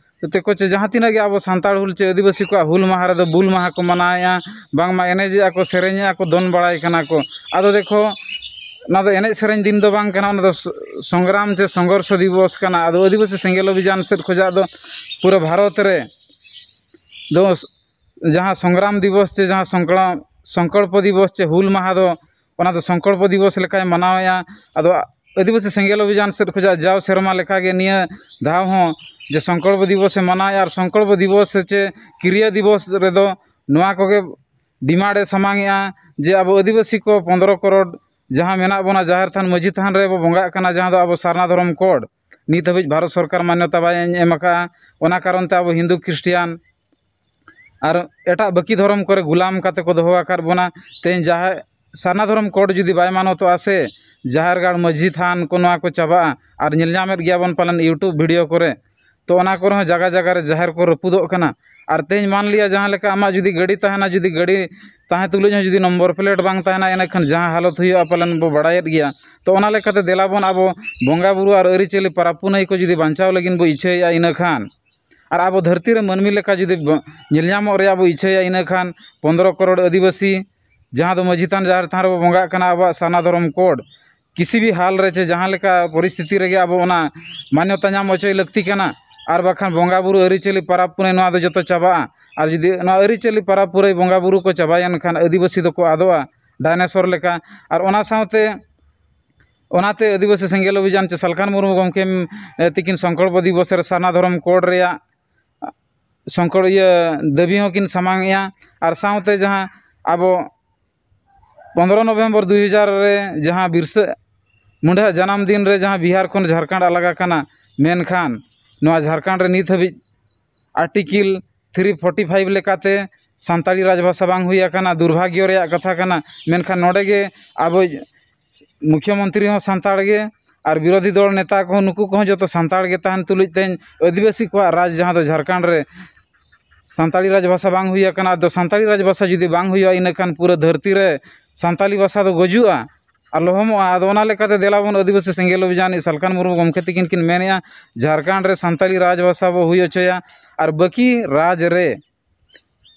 ᱛᱮᱠᱚ ᱪᱮ ᱡᱟᱦᱟᱸ ᱛᱤᱱᱟᱹᱜ ᱜᱮ ᱟᱵᱚ ᱥᱟᱱᱛᱟᱲ ᱦᱩᱞ ᱪᱮ ᱟᱹᱫᱤᱵᱟᱹᱥᱤ ᱠᱚᱣᱟᱜ ᱦᱩᱞ ᱢᱟᱦᱟ ᱨᱮᱫᱚ ᱵᱩᱞ ᱢᱟᱦᱟ ᱠᱚ ᱢᱟᱱᱟᱣᱮᱫᱼᱟ, ᱵᱟᱝᱢᱟ ᱮᱱᱮᱡᱮᱜᱼᱟ ᱠᱚ, ᱥᱮᱨᱮᱧᱮᱜᱼᱟ ᱠᱚ, ᱫᱚᱱ ᱵᱟᱲᱟᱭ ᱠᱟᱱᱟ ᱠᱚ᱾ ᱟᱫᱚ ᱫᱮᱠᱷᱚ, ᱚᱱᱟ ᱫᱚ ᱮᱱᱮᱡ ᱥᱮᱨᱮᱧ ᱫᱤᱱ ᱫᱚ ᱵᱟᱝ ᱠᱟᱱᱟ, ᱚᱱᱟ ᱫᱚ ᱥᱚ-, ᱥᱚᱝᱜᱨᱟᱢ ᱪᱮ ᱥᱚᱝᱜᱷᱚᱨᱥᱚ ᱫᱤᱵᱚᱥ ᱠᱟᱱᱟ᱾ ᱟᱫᱚ ᱟᱹᱫᱤᱵᱟᱹᱥᱤ ᱥᱮᱸᱜᱮᱞ ᱚᱵᱷᱤᱡᱟᱱ ᱥᱮᱫ ᱠᱷᱚᱱᱟᱜ ᱫᱚ ᱯᱩᱨᱟᱹ ᱵᱷᱟᱨᱚᱛ ᱨᱮ ᱫᱚ ᱡᱟᱦᱟᱸ ᱥᱚᱝᱜᱨᱟᱢ ᱫᱤᱵᱚᱥ ᱪᱮ ᱡᱟᱦᱟᱸ ᱥᱚᱝᱠᱲᱟ-, ᱥᱚᱝᱠᱚᱞᱯᱚ ᱫᱤᱵᱚᱥ ᱪᱮ ᱦᱩᱞ ᱢᱟᱦᱟ ᱫᱚ, ᱚᱱᱟ ᱫᱚ ᱥᱚᱝᱠᱚᱞᱯᱚ ᱫᱤᱵᱚᱥ ᱞᱮᱠᱟᱭ ᱢᱟᱱᱟᱣᱮᱫᱼᱟ᱾ ᱟᱫᱚ ᱟᱹᱫᱤᱵᱟᱹᱥᱤ ᱥᱮᱸᱜᱮᱞ ᱚᱵᱷᱤᱡᱟᱱ ᱥᱮᱫ ᱠᱷᱚᱱᱟᱜ ᱡᱟᱣ ᱥᱮᱨᱢᱟ ᱞᱮᱠᱟᱜᱮ ᱱᱤᱭᱟᱹ ᱫᱷᱟᱣ ᱦᱚᱸ ᱡᱮ ᱥᱚᱝᱠᱚᱞᱯᱚ ᱫᱤᱵᱚᱥᱮ ᱢᱟᱱᱟᱣᱮᱫᱼᱟ, ᱟᱨ ᱥᱚᱝᱠᱚᱞᱯᱚ ᱫᱤᱵᱚᱥ ᱪᱮ ᱠᱤᱨᱤᱭᱟᱹ ᱫᱤᱵᱚᱥ ᱨᱮᱫᱚ ᱱᱚᱣᱟ ᱠᱚᱜᱮ ᱰᱤᱢᱟᱱᱰ ᱮ ᱥᱟᱢᱟᱝᱮᱜᱼᱟ ᱡᱮ ᱟᱵᱚ ᱟᱹᱫᱤᱵᱟᱹᱥᱤ ᱠᱚ ᱯᱚᱱᱫᱽᱨᱚ ᱠᱚᱨᱳᱲ ᱡᱟᱦᱟᱸ ᱢᱮᱱᱟᱜ ᱵᱚᱱᱟ, ᱡᱟᱦᱮᱨ ᱛᱷᱟᱱ ᱢᱟᱹᱡᱷᱤ ᱛᱷᱟᱱ ᱨᱮᱵᱚ ᱵᱚᱸᱜᱟᱜ ᱠᱟᱱᱟ, ᱡᱟᱦᱟᱸ ᱫᱚ ᱟᱵᱚ ᱥᱟᱨᱱᱟ ᱫᱷᱚᱨᱚᱢ ᱠᱳᱰ, ᱱᱤᱛ ᱦᱟᱹᱵᱤᱡ ᱵᱷᱟᱨᱚᱛ ᱥᱚᱨᱠᱟᱨ ᱢᱟᱱᱱᱚᱛᱟ ᱵᱟᱭ ᱮᱢ ᱟᱠᱟᱫᱼᱟ᱾ ᱚᱱᱟ ᱠᱟᱨᱚᱱ ᱛᱮ ᱟᱵᱚ ᱦᱤᱱᱫᱩ ᱠᱷᱨᱤᱥᱴᱤᱭᱟᱱ ᱟᱨ ᱮᱴᱟᱜ ᱵᱟᱹᱠᱤ ᱫᱷᱚᱨᱚᱢ ᱠᱚᱨᱮ ᱜᱩᱞᱟᱢ ᱠᱟᱛᱮ ᱠᱚ ᱫᱚᱦᱚ ᱟᱠᱟᱫ ᱵᱚᱱᱟ᱾ ᱛᱮᱦᱮᱧ ᱡᱟᱦᱟᱸ ᱥᱟᱨᱱᱟ ᱫᱷᱚᱨᱚᱢ ᱠᱳᱰ ᱡᱩᱫᱤ ᱵᱟᱭ ᱢᱟᱱᱚᱛᱚᱜᱼᱟ ᱥᱮ, ᱡᱟᱦᱮᱨ ᱜᱟᱲ, ᱢᱟᱹᱡᱷᱤ ᱛᱷᱟᱱ ᱠᱚ, ᱱᱚᱣᱟ ᱠᱚ ᱪᱟᱵᱟᱜᱼᱟ᱾ ᱟᱨ ᱧᱮᱞ ᱧᱟᱢᱮᱫ ᱜᱮᱭᱟ ᱵᱚᱱ ᱯᱟᱞᱮᱱ YouTube ᱵᱷᱤᱰᱤᱭᱳ ᱠᱚᱨᱮ, ᱛᱚ ᱚᱱᱟ ᱠᱚᱨᱮ ᱦᱚᱸ ᱡᱟᱭᱜᱟ ᱡᱟᱭᱜᱟ ᱨᱮ ᱡᱟᱦᱮᱨ ᱠᱚ ᱨᱟᱹᱯᱩᱫᱚᱜ ᱠᱟᱱᱟ᱾ ᱟᱨ ᱛᱮᱦᱮᱧ ᱢᱟᱱ ᱞᱤᱭᱟ ᱡᱟᱦᱟᱸ ᱞᱮᱠᱟ ᱟᱢᱟᱜ ᱡᱩᱫᱤ ᱜᱟᱹᱰᱤ ᱛᱟᱦᱮᱱᱟ, ᱡᱩᱫᱤ ᱜᱟᱹᱰᱤ ᱛᱟᱦᱮᱸ ᱛᱩᱞᱩᱡ ᱦᱚᱸ ᱡᱩᱫᱤ ᱱᱚᱢᱵᱚᱨ ᱯᱞᱮᱴ ᱵᱟᱝ ᱛᱟᱦᱮᱱᱟ, ᱮᱱᱮᱠᱷᱟᱱ ᱡᱟᱦᱟᱸ ᱦᱟᱞᱚᱛ ᱦᱩᱭᱩᱜᱼᱟ ᱯᱟᱞᱮᱱ ᱵᱚ ᱵᱟᱲᱟᱭᱮᱫ ᱜᱮᱭᱟ᱾ ᱛᱚ ᱚᱱᱟ ᱞᱮᱠᱟᱛᱮ ᱫᱮᱞᱟ ᱵᱚᱱ ᱟᱵᱚ ᱵᱚᱸᱜᱟ ᱵᱩᱨᱩ ᱟᱨ ᱟᱹᱨᱤᱪᱟᱹᱞᱤ ᱯᱟᱨᱟᱵᱽ ᱯᱩᱱᱟᱹᱭ ᱠᱚ ᱡᱩᱫᱤ ᱵᱟᱧᱪᱟᱣ ᱞᱟᱹᱜᱤᱫ ᱵᱚ ᱤᱪᱷᱟᱹᱭᱮᱫᱼᱟ, ᱤᱱᱟᱹ ᱠᱷᱟᱱ ᱟᱨ ᱟᱵᱚ ᱫᱷᱟᱹᱨᱛᱤ ᱨᱮ ᱢᱟᱹᱱᱢᱤ ᱞᱮᱠᱟ ᱡᱩᱫᱤ ᱵᱚ-, ᱧᱮᱞ ᱧᱟᱢᱚᱜ ᱨᱮᱭᱟᱜ ᱵᱚ ᱤᱪᱷᱟᱹᱭᱟ, ᱤᱱᱟᱹ ᱠᱷᱟᱱ ᱯᱚᱱᱫᱽᱨᱚ ᱠᱚᱨᱳᱲ ᱟᱹᱫᱤᱵᱟᱹᱥᱤ ᱡᱟᱦᱟᱸ ᱫᱚ ᱢᱟᱹᱡᱷᱤ ᱛᱷᱟᱱ, ᱡᱟᱦᱮᱨ ᱛᱷᱟᱱ ᱨᱮᱵᱚ ᱵᱚᱸᱜᱟᱜ ᱠᱟᱱᱟ, ᱟᱵᱚᱣᱟᱜ ᱥᱟᱨᱱᱟ ᱫᱷᱚᱨᱚᱢ ᱠᱳᱰ ᱠᱤᱥᱤ ᱵᱷᱤ ᱦᱟᱞ ᱨᱮ ᱪᱮ ᱡᱟᱦᱟᱸ ᱞᱮᱠᱟ ᱯᱚᱨᱤᱥᱛᱷᱤᱛᱤ ᱨᱮᱜᱮ ᱟᱵᱚ ᱚᱱᱟ ᱢᱟᱱᱱᱚᱛᱟ ᱧᱟᱢ ᱦᱚᱪᱚᱭ ᱞᱟᱹᱠᱛᱤ ᱠᱟᱱᱟ᱾ ᱟᱨ ᱵᱟᱠᱷᱟᱱ ᱵᱚᱸᱜᱟ ᱵᱩᱨᱩ ᱟᱹᱨᱤᱪᱟᱹᱞᱤ ᱯᱟᱨᱟᱵᱽ ᱯᱩᱱᱟᱹᱭ ᱱᱚᱣᱟ ᱫᱚ ᱡᱚᱛᱚ ᱪᱟᱵᱟᱜᱼᱟ᱾ ᱟᱨ ᱡᱩᱫᱤ ᱱᱚᱣᱟ ᱟᱹᱨᱤᱪᱟᱹᱞᱤ ᱯᱟᱨᱟᱵᱽ ᱯᱩᱱᱟᱹᱭ ᱵᱚᱸᱜᱟ ᱵᱩᱨᱩ ᱠᱚ ᱪᱟᱵᱟᱭᱮᱱ ᱠᱷᱟᱱ ᱟᱹᱫᱤᱵᱟᱹᱥᱤ ᱫᱚᱠᱚ ᱟᱫᱚᱜᱼᱟ ᱰᱟᱭᱱᱮᱥᱚᱨ ᱞᱮᱠᱟ᱾ ᱟᱨ ᱚᱱᱟ ᱥᱟᱶᱛᱮ ᱚᱱᱟᱛᱮ ᱟᱹᱫᱤᱵᱟᱹᱥᱤ ᱥᱮᱸᱜᱮᱞ ᱚᱵᱷᱤᱡᱟᱱ ᱪᱮ ᱥᱟᱞᱠᱷᱟᱱ ᱢᱩᱨᱢᱩ ᱜᱚᱢᱠᱮ, ᱮ, ᱛᱤᱠᱤᱱ ᱥᱚᱝᱠᱚᱞᱯᱚ ᱫᱤᱵᱚᱥ ᱨᱮ ᱥᱟᱨᱱᱟ ᱫᱷᱚᱨᱚᱢ ᱠᱳᱰ ᱨᱮᱭᱟᱜ ᱥᱚᱝᱠᱚᱲ ᱤᱭᱟᱹ ᱫᱟᱹᱵᱤ ᱦᱚᱸᱠᱤᱱ ᱥᱟᱢᱟᱝ ᱮᱜᱼᱟ᱾ ᱟᱨ ᱥᱟᱶᱛᱮ ᱡᱟᱦᱟᱸ ᱟᱵᱚ ᱯᱚᱱᱫᱽᱨᱚ ᱱᱚᱵᱷᱮᱢᱵᱚᱨ ᱫᱩᱭ ᱦᱟᱡᱟᱨ ᱨᱮ ᱡᱟᱦᱟᱸ ᱵᱤᱨᱥᱟᱹ, ᱢᱩᱸᱰᱟᱹᱣᱟᱜ ᱡᱟᱱᱟᱢ ᱫᱤᱱ ᱨᱮ ᱡᱟᱦᱟᱸ ᱵᱤᱦᱟᱨ ᱠᱷᱚᱱ ᱡᱷᱟᱲᱠᱷᱚᱸᱰ ᱟᱞᱟᱜᱽ ᱟᱠᱟᱱᱟ, ᱢᱮᱱᱠᱷᱟᱱ ᱱᱚᱣᱟ ᱡᱷᱟᱲᱠᱷᱚᱸᱰ ᱨᱮ ᱱᱤᱛ ᱦᱟᱹᱵᱤᱡ ᱟᱨᱴᱤᱠᱮᱞ ᱛᱷᱨᱤ ᱯᱷᱳᱨᱴᱤ ᱯᱷᱟᱭᱤᱵᱷ ᱞᱮᱠᱟᱛᱮ ᱥᱟᱱᱛᱟᱲᱤ ᱨᱟᱡᱽᱵᱷᱟᱥᱟ ᱵᱟᱝ ᱦᱩᱭ ᱟᱠᱟᱱᱟ, ᱫᱩᱨᱵᱷᱟᱜᱽᱭᱚ ᱨᱮᱭᱟᱜ ᱠᱟᱛᱷᱟ ᱠᱟᱱᱟ᱾ ᱢᱮᱱᱠᱷᱟᱱ ᱱᱚᱰᱮ ᱜᱮ ᱟᱵᱚ ᱢᱩᱠᱷᱭᱚᱢᱚᱱᱛᱨᱤ ᱦᱚᱸ ᱥᱟᱱᱛᱟᱲ ᱜᱮ, ᱟᱨ ᱵᱤᱨᱳᱫᱷᱤ ᱫᱚᱞ ᱱᱮᱛᱟ ᱠᱚᱦᱚᱸ, ᱱᱩᱠᱩ ᱠᱚᱦᱚᱸ ᱡᱚᱛᱚ ᱥᱟᱱᱛᱟᱲ ᱜᱮ ᱛᱟᱦᱮᱱ ᱛᱩᱞᱩᱡ ᱛᱮᱦᱮᱧ ᱟᱹᱫᱤᱵᱟᱹᱥᱤ ᱠᱚᱣᱟᱜ ᱨᱟᱡᱽ, ᱡᱟᱦᱟᱸ ᱫᱚ ᱡᱷᱟᱲᱠᱷᱚᱸᱰ ᱨᱮ ᱥᱟᱱᱛᱟᱲᱤ ᱨᱟᱡᱽᱵᱷᱟᱥᱟ ᱵᱟᱝ ᱦᱩᱭ ᱟᱠᱟᱱᱟ᱾ ᱟᱫᱚ ᱥᱟᱱᱛᱟᱲᱤ ᱨᱟᱡᱽᱵᱷᱟᱥᱟ ᱡᱩᱫᱤ ᱵᱟᱝ ᱦᱩᱭᱩᱜᱼᱟ, ᱤᱱᱟᱹᱠᱷᱟᱱ ᱯᱩᱨᱟᱹ ᱫᱷᱟᱹᱨᱛᱤ ᱨᱮ ᱥᱟᱱᱛᱟᱲᱤ ᱵᱷᱟᱥᱟ ᱫᱚ ᱜᱚᱡᱩᱜᱼᱟ ᱟᱨ ᱞᱚᱦᱚᱢᱚᱜᱼᱟ᱾ ᱟᱫᱚ ᱚᱱᱟ ᱞᱮᱠᱟᱛᱮ ᱫᱮᱞᱟ ᱵᱚᱱ ᱟᱹᱫᱤᱵᱟᱹᱥᱤ ᱥᱮᱸᱜᱮᱞ ᱚᱵᱷᱤᱡᱟᱱ ᱥᱟᱞᱠᱷᱟᱱ ᱢᱩᱨᱢᱩ ᱜᱚᱢᱠᱮ ᱛᱤᱠᱤᱱ ᱠᱤᱱ ᱢᱮᱱᱮᱫᱼᱟ, ᱡᱷᱟᱲᱠᱷᱚᱸᱰ ᱨᱮ ᱥᱟᱱᱛᱟᱲᱤ ᱨᱟᱡᱽᱵᱷᱟᱥᱟ ᱵᱚ ᱦᱩᱭ ᱦᱚᱪᱚᱭᱟ ᱟᱨ ᱵᱟᱹᱠᱤ ᱨᱟᱡᱽ ᱨᱮ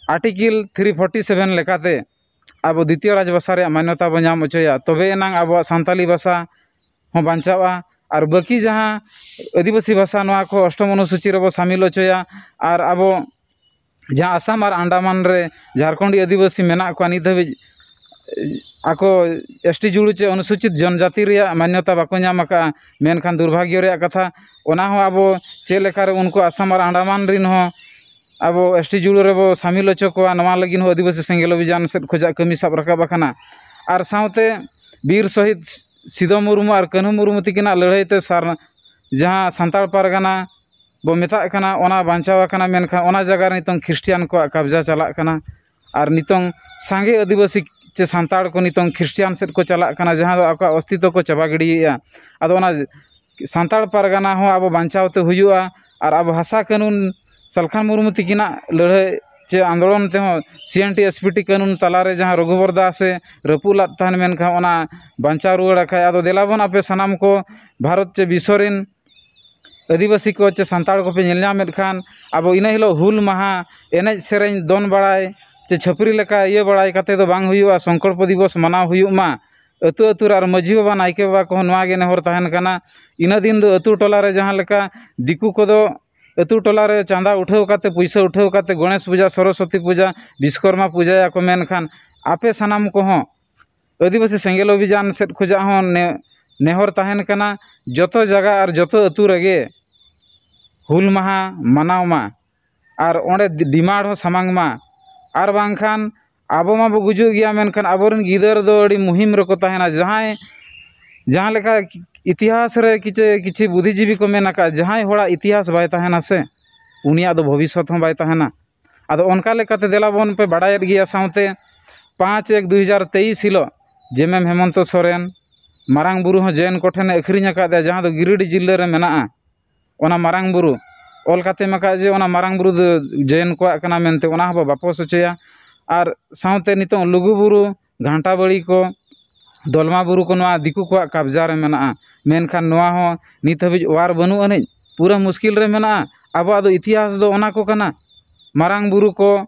ᱟᱨᱴᱤᱠᱮᱞ ᱛᱷᱨᱤ ᱯᱷᱳᱨᱴᱤ ᱥᱮᱵᱷᱮᱱ ᱞᱮᱠᱟᱛᱮ ᱟᱵᱚ ᱫᱤᱛᱤᱭᱚ ᱨᱟᱡᱽᱵᱷᱟᱥᱟ ᱨᱮᱭᱟᱜ ᱢᱟᱱᱭᱚᱛᱟ ᱵᱚ ᱧᱟᱢ ᱦᱚᱪᱚᱭᱟ, ᱛᱚᱵᱮ ᱮᱱᱟᱝ ᱟᱵᱚᱣᱟᱜ ᱥᱟᱱᱛᱟᱲᱤ ᱵᱷᱟᱥᱟ ᱦᱚᱸ ᱵᱟᱧᱪᱟᱣᱜᱼᱟ᱾ ᱟᱨ ᱵᱟᱹᱠᱤ ᱡᱟᱦᱟᱸ ᱟᱹᱫᱤᱵᱟᱹᱥᱤ ᱵᱷᱟᱥᱟ, ᱱᱚᱣᱟ ᱠᱚ ᱚᱥᱴᱚᱢ ᱚᱱᱩᱥᱩᱪᱤ ᱨᱮᱵᱚ ᱥᱟᱢᱤᱞ ᱦᱚᱪᱚᱭᱟ᱾ ᱟᱨ ᱟᱵᱚ ᱡᱟᱦᱟᱸ ᱟᱥᱟᱢ ᱟᱨ ᱟᱱᱰᱟᱢᱟᱱ ᱨᱮ ᱡᱷᱟᱲᱠᱷᱚᱸᱰᱤ ᱟᱹᱫᱤᱵᱟᱹᱥᱤ ᱢᱮᱱᱟᱜ ᱠᱚᱣᱟ, ᱱᱤᱛ ᱫᱷᱟᱹᱵᱤᱡ ᱟᱠᱚ ᱮᱥ ᱴᱤ ᱡᱩᱲᱩ ᱪᱮ ᱚᱱᱩᱥᱩᱪᱤᱛ ᱡᱚᱱᱡᱟᱛᱤ ᱨᱮᱭᱟᱜ ᱢᱟᱱᱭᱚᱛᱟ ᱵᱟᱠᱚ ᱧᱟᱢ ᱟᱠᱟᱫᱼᱟ᱾ ᱢᱮᱱᱠᱷᱟᱱ ᱫᱩᱨᱵᱷᱟᱜᱽᱭᱚ ᱨᱮᱭᱟᱜ ᱠᱟᱛᱷᱟ, ᱚᱱᱟ ᱦᱚᱸ ᱟᱵᱚ ᱪᱮᱫ ᱞᱮᱠᱟᱨᱮ ᱩᱱᱠᱩ ᱟᱥᱟᱢ ᱟᱨ ᱟᱱᱰᱟᱢᱟᱱ ᱨᱮᱱ ᱦᱚᱸ ᱟᱵᱚ ᱮᱥ ᱴᱤ ᱡᱩᱲᱩ ᱨᱮᱵᱚ ᱥᱟᱢᱤᱞ ᱦᱚᱪᱚ ᱠᱚᱣᱟ, ᱱᱚᱣᱟ ᱞᱟᱹᱜᱤᱫ ᱦᱚᱸ ᱟᱹᱫᱤᱵᱟᱹᱥᱤ ᱥᱮᱸᱜᱮᱞ ᱚᱵᱷᱤᱡᱟᱱ ᱥᱮᱫ ᱠᱷᱚᱱᱟᱜ ᱠᱟᱹᱢᱤ ᱥᱟᱵ ᱨᱟᱠᱟᱵ ᱟᱠᱟᱱᱟ᱾ ᱟᱨ ᱥᱟᱶᱛᱮ ᱵᱤᱨ ᱥᱚᱦᱤᱫ ᱥᱤᱫᱚ ᱢᱩᱨᱢᱩ ᱟᱨ ᱠᱟᱹᱱᱦᱩ ᱢᱩᱨᱢᱩ ᱛᱤᱠᱤᱱᱟᱜ ᱞᱟᱹᱲᱦᱟᱹᱭ ᱛᱮ ᱥᱟᱨ-, ᱡᱟᱦᱟᱸ ᱥᱟᱱᱛᱟᱲ ᱯᱟᱨᱜᱟᱱᱟ ᱵᱚ ᱢᱮᱛᱟᱜ ᱠᱟᱱᱟ, ᱚᱱᱟ ᱵᱟᱧᱪᱟᱣ ᱟᱠᱟᱱᱟ, ᱢᱮᱱᱠᱷᱟᱱ ᱚᱱᱟ ᱡᱟᱭᱜᱟ ᱨᱮ ᱱᱤᱛᱚᱝ ᱠᱷᱨᱤᱥᱴᱤᱭᱟᱱ ᱠᱚᱣᱟᱜ ᱠᱟᱵᱽᱡᱟ ᱪᱟᱞᱟᱜ ᱠᱟᱱᱟ᱾ ᱟᱨ ᱱᱤᱛᱚᱝ ᱥᱟᱸᱜᱮ ᱟᱹᱫᱤᱵᱟᱹᱥᱤ ᱪᱮ ᱥᱟᱱᱛᱟᱲ ᱠᱚ ᱱᱤᱛᱚᱝ ᱠᱷᱨᱤᱥᱴᱤᱭᱟᱱ ᱥᱮᱫ ᱠᱚ ᱪᱟᱞᱟᱜ ᱠᱟᱱᱟ, ᱡᱟᱦᱟᱸ ᱫᱚ ᱟᱠᱚᱣᱟᱜ ᱚᱥᱛᱤᱛᱚ ᱠᱚ ᱪᱟᱵᱟ ᱜᱤᱰᱤᱭᱮᱫᱼᱟ᱾ ᱟᱫᱚ ᱚᱱᱟ ᱥᱟᱱᱛᱟᱲ ᱯᱟᱨᱜᱟᱱᱟ ᱦᱚᱸ ᱟᱵᱚ ᱵᱟᱧᱪᱟᱣ ᱛᱮ ᱦᱩᱭᱩᱜᱼᱟ᱾ ᱟᱨ ᱟᱵᱚ ᱦᱟᱥᱟ ᱠᱟᱹᱱᱩᱱ, ᱥᱟᱞᱠᱷᱟᱱ ᱢᱩᱨᱢᱩ ᱛᱤᱠᱤᱱᱟᱜ ᱞᱟᱹᱲᱦᱟᱹᱭ ᱪᱮ ᱟᱱᱫᱳᱞᱚᱱ ᱛᱮᱦᱚᱸ ᱥᱤ N T S P T ᱠᱟᱹᱱᱩᱱ ᱛᱟᱞᱟᱨᱮ ᱡᱟᱦᱟᱸ ᱨᱚᱜᱷᱩᱵᱚᱨ ᱫᱟᱥ ᱮ ᱨᱟᱹᱯᱩᱫ ᱞᱟᱫ ᱛᱟᱦᱮᱱ, ᱢᱮᱱᱠᱷᱟᱱ ᱚᱱᱟ ᱵᱟᱧᱪᱟᱣ ᱨᱩᱣᱟᱹᱲ ᱟᱠᱟᱫ᱾ ᱟᱫᱚ ᱫᱮᱞᱟ ᱵᱚᱱ ᱟᱯᱮ ᱥᱟᱱᱟᱢ ᱠᱚ, ᱵᱷᱟᱨᱚᱛ ᱪᱮ ᱵᱤᱥᱥᱚ ᱨᱮᱱ ᱟᱹᱫᱤᱵᱟᱹᱥᱤ ᱠᱚ ᱪᱮ ᱥᱟᱱᱛᱟᱲ ᱠᱚᱯᱮ ᱧᱮᱞ ᱧᱟᱢᱮᱫ ᱠᱷᱟᱱ, ᱟᱵᱚ ᱤᱱᱟᱹ ᱦᱤᱞᱳᱜ ᱦᱩᱞ ᱢᱟᱦᱟ ᱮᱱᱮᱡ ᱥᱮᱨᱮᱧ, ᱫᱚᱱ ᱵᱟᱲᱟᱭ ᱪᱮ ᱪᱷᱟᱹᱯᱨᱤ ᱞᱮᱠᱟ ᱤᱭᱟᱹ ᱵᱟᱲᱟᱭ ᱠᱟᱛᱮ ᱫᱚ ᱵᱟᱝ ᱦᱩᱭᱩᱜᱼᱟ᱾ ᱥᱚᱝᱠᱚᱞᱯᱚ ᱫᱤᱵᱚᱥ ᱢᱟᱱᱟᱣ ᱦᱩᱭᱩᱜ ᱢᱟ᱾ ᱟᱹᱛᱩ ᱟᱹᱛᱩ ᱨᱮ ᱟᱨ ᱢᱟᱹᱡᱷᱤ ᱵᱟᱵᱟ, ᱱᱟᱭᱠᱮ ᱵᱟᱵᱟ ᱠᱚᱦᱚᱸ ᱱᱚᱣᱟ ᱜᱮ ᱱᱮᱦᱚᱨ ᱛᱟᱦᱮᱱ ᱠᱟᱱᱟ᱾ ᱤᱱᱟᱹ ᱫᱤᱱ ᱫᱚ ᱟᱹᱛᱩ ᱴᱚᱞᱟ ᱨᱮ ᱡᱟᱦᱟᱸ ᱞᱮᱠᱟ ᱫᱤᱠᱩ ᱠᱚᱫᱚ ᱟᱹᱛᱩ ᱴᱚᱞᱟ ᱨᱮ ᱪᱟᱸᱫᱟ ᱩᱴᱷᱟᱹᱣ ᱠᱟᱛᱮ, ᱯᱩᱭᱥᱟᱹ ᱩᱴᱷᱟᱹᱣ ᱠᱟᱛᱮ ᱜᱚᱬᱮᱥ ᱯᱩᱡᱟ, ᱥᱚᱨᱚᱥᱚᱛᱤ ᱯᱩᱡᱟ, ᱵᱤᱥᱠᱚᱨᱢᱟ ᱯᱩᱡᱟᱭᱟᱠᱚ, ᱢᱮᱱᱠᱷᱟᱱ ᱟᱯᱮ ᱥᱟᱱᱟᱢ ᱠᱚᱦᱚᱸ ᱟᱹᱫᱤᱵᱟᱹᱥᱤ ᱥᱮᱸᱜᱮᱞ ᱚᱵᱷᱤᱡᱟᱱ ᱥᱮᱫ ᱠᱷᱚᱱᱟᱜ ᱦᱚᱸ ᱱᱮ-, ᱱᱮᱦᱚᱨ ᱛᱟᱦᱮᱱ ᱠᱟᱱᱟ, ᱡᱚᱛᱚ ᱡᱟᱭᱜᱟ ᱟᱨ ᱡᱚᱛᱚ ᱟᱹᱛᱩ ᱨᱮᱜᱮ ᱦᱩᱞ ᱢᱟᱦᱟ ᱢᱟᱱᱟᱣ ᱢᱟ ᱟᱨ ᱚᱸᱰᱮ ᱰᱤᱢᱟᱱᱰ ᱦᱚᱸ ᱥᱟᱢᱟᱝ ᱢᱟ᱾ ᱟᱨ ᱵᱟᱝᱠᱷᱟᱱ ᱟᱵᱚ ᱢᱟᱵᱚ ᱜᱩᱡᱩᱜ ᱜᱮᱭᱟ, ᱢᱮᱱᱠᱷᱟᱱ ᱟᱵᱚᱨᱮᱱ ᱜᱤᱫᱟᱹᱨ ᱫᱚ ᱟᱹᱰᱤ ᱢᱩᱦᱤᱢ ᱨᱮᱠᱚ ᱛᱟᱦᱮᱱᱟ᱾ ᱡᱟᱦᱟᱸᱭ ᱡᱟᱦᱟᱸ ᱞᱮᱠᱟ ᱤᱛᱤᱦᱟᱥ ᱨᱮ ᱠᱤᱪᱷᱩ ᱠᱤᱪᱷᱩ ᱵᱩᱫᱷᱤᱡᱤᱵᱤ ᱠᱚ ᱢᱮᱱ ᱟᱠᱟᱫ, ᱡᱟᱦᱟᱸᱭ ᱦᱚᱲᱟᱜ ᱤᱛᱤᱦᱟᱥ ᱵᱟᱭ ᱛᱟᱦᱮᱱᱟ ᱥᱮ, ᱩᱱᱤᱭᱟᱜ ᱫᱚ ᱵᱷᱚᱵᱤᱥᱥᱚᱛ ᱦᱚᱸ ᱵᱟᱭ ᱛᱟᱦᱮᱱᱟ᱾ ᱟᱫᱚ ᱚᱱᱠᱟ ᱞᱮᱠᱟᱛᱮ ᱫᱮᱞᱟ ᱵᱚᱱ ᱯᱮ ᱵᱟᱲᱟᱭᱮᱫ ᱜᱮᱭᱟ, ᱥᱟᱶᱛᱮ ᱯᱟᱸᱪ ᱮᱠ ᱫᱩ ᱦᱟᱡᱟᱨ ᱛᱮᱭᱤᱥ ᱦᱤᱞᱳᱜ ᱡᱮᱢᱮᱢ ᱦᱮᱢᱚᱱᱛᱚ ᱥᱚᱨᱮᱱ ᱢᱟᱨᱟᱝ ᱵᱩᱨᱩ ᱦᱚᱸ ᱡᱮᱱ ᱠᱚᱴᱷᱮᱱᱮ ᱟᱹᱠᱷᱨᱤᱧ ᱟᱠᱟᱫᱮᱭᱟ, ᱡᱟᱦᱟᱸ ᱫᱚ ᱜᱤᱨᱤᱰᱤ ᱡᱤᱞᱟᱹ ᱨᱮ ᱢᱮᱱᱟᱜᱼᱟ᱾ ᱚᱱᱟ ᱢᱟᱨᱟᱝ ᱵᱩᱨᱩ ᱚᱞ ᱠᱟᱛᱮ ᱮᱢ ᱟᱠᱟᱫ ᱡᱮ ᱚᱱᱟ ᱢᱟᱨᱟᱝ ᱵᱩᱨᱩ ᱫᱚ ᱡᱮᱱ ᱠᱚᱣᱟᱜ ᱠᱟᱱᱟ ᱢᱮᱱᱛᱮ, ᱚᱱᱟ ᱦᱚᱸᱵᱚ ᱵᱟᱯᱚᱥ ᱦᱚᱪᱚᱭᱟ᱾ ᱟᱨ ᱥᱟᱶᱛᱮ ᱱᱤᱛᱚᱝ ᱞᱩᱜᱩ ᱵᱩᱨᱩ, ᱜᱷᱟᱱᱴᱟ ᱵᱟᱲᱤ ᱠᱚ, ᱫᱚᱞᱢᱟ ᱵᱩᱨᱩ ᱠᱚ, ᱱᱚᱣᱟ ᱫᱤᱠᱩ ᱠᱚᱣᱟᱜ ᱠᱟᱵᱽᱡᱟ ᱨᱮ ᱢᱮᱱᱟᱜᱼᱟ᱾ ᱢᱮᱱᱠᱷᱟᱱ ᱱᱚᱣᱟ ᱦᱚᱸ ᱱᱤᱛ ᱦᱟᱹᱵᱤᱡ ᱚᱣᱟᱨ ᱵᱟᱹᱱᱩᱜ ᱟᱹᱱᱤᱡ, ᱯᱩᱨᱟᱹ ᱢᱩᱥᱠᱤᱞ ᱨᱮ ᱢᱮᱱᱟᱜᱼᱟ᱾ ᱟᱵᱚᱣᱟᱜ ᱫᱚ ᱤᱛᱤᱦᱟᱥ ᱫᱚ ᱚᱱᱟ ᱠᱚ ᱠᱟᱱᱟ, ᱢᱟᱨᱟᱝ ᱵᱩᱨᱩ ᱠᱚ,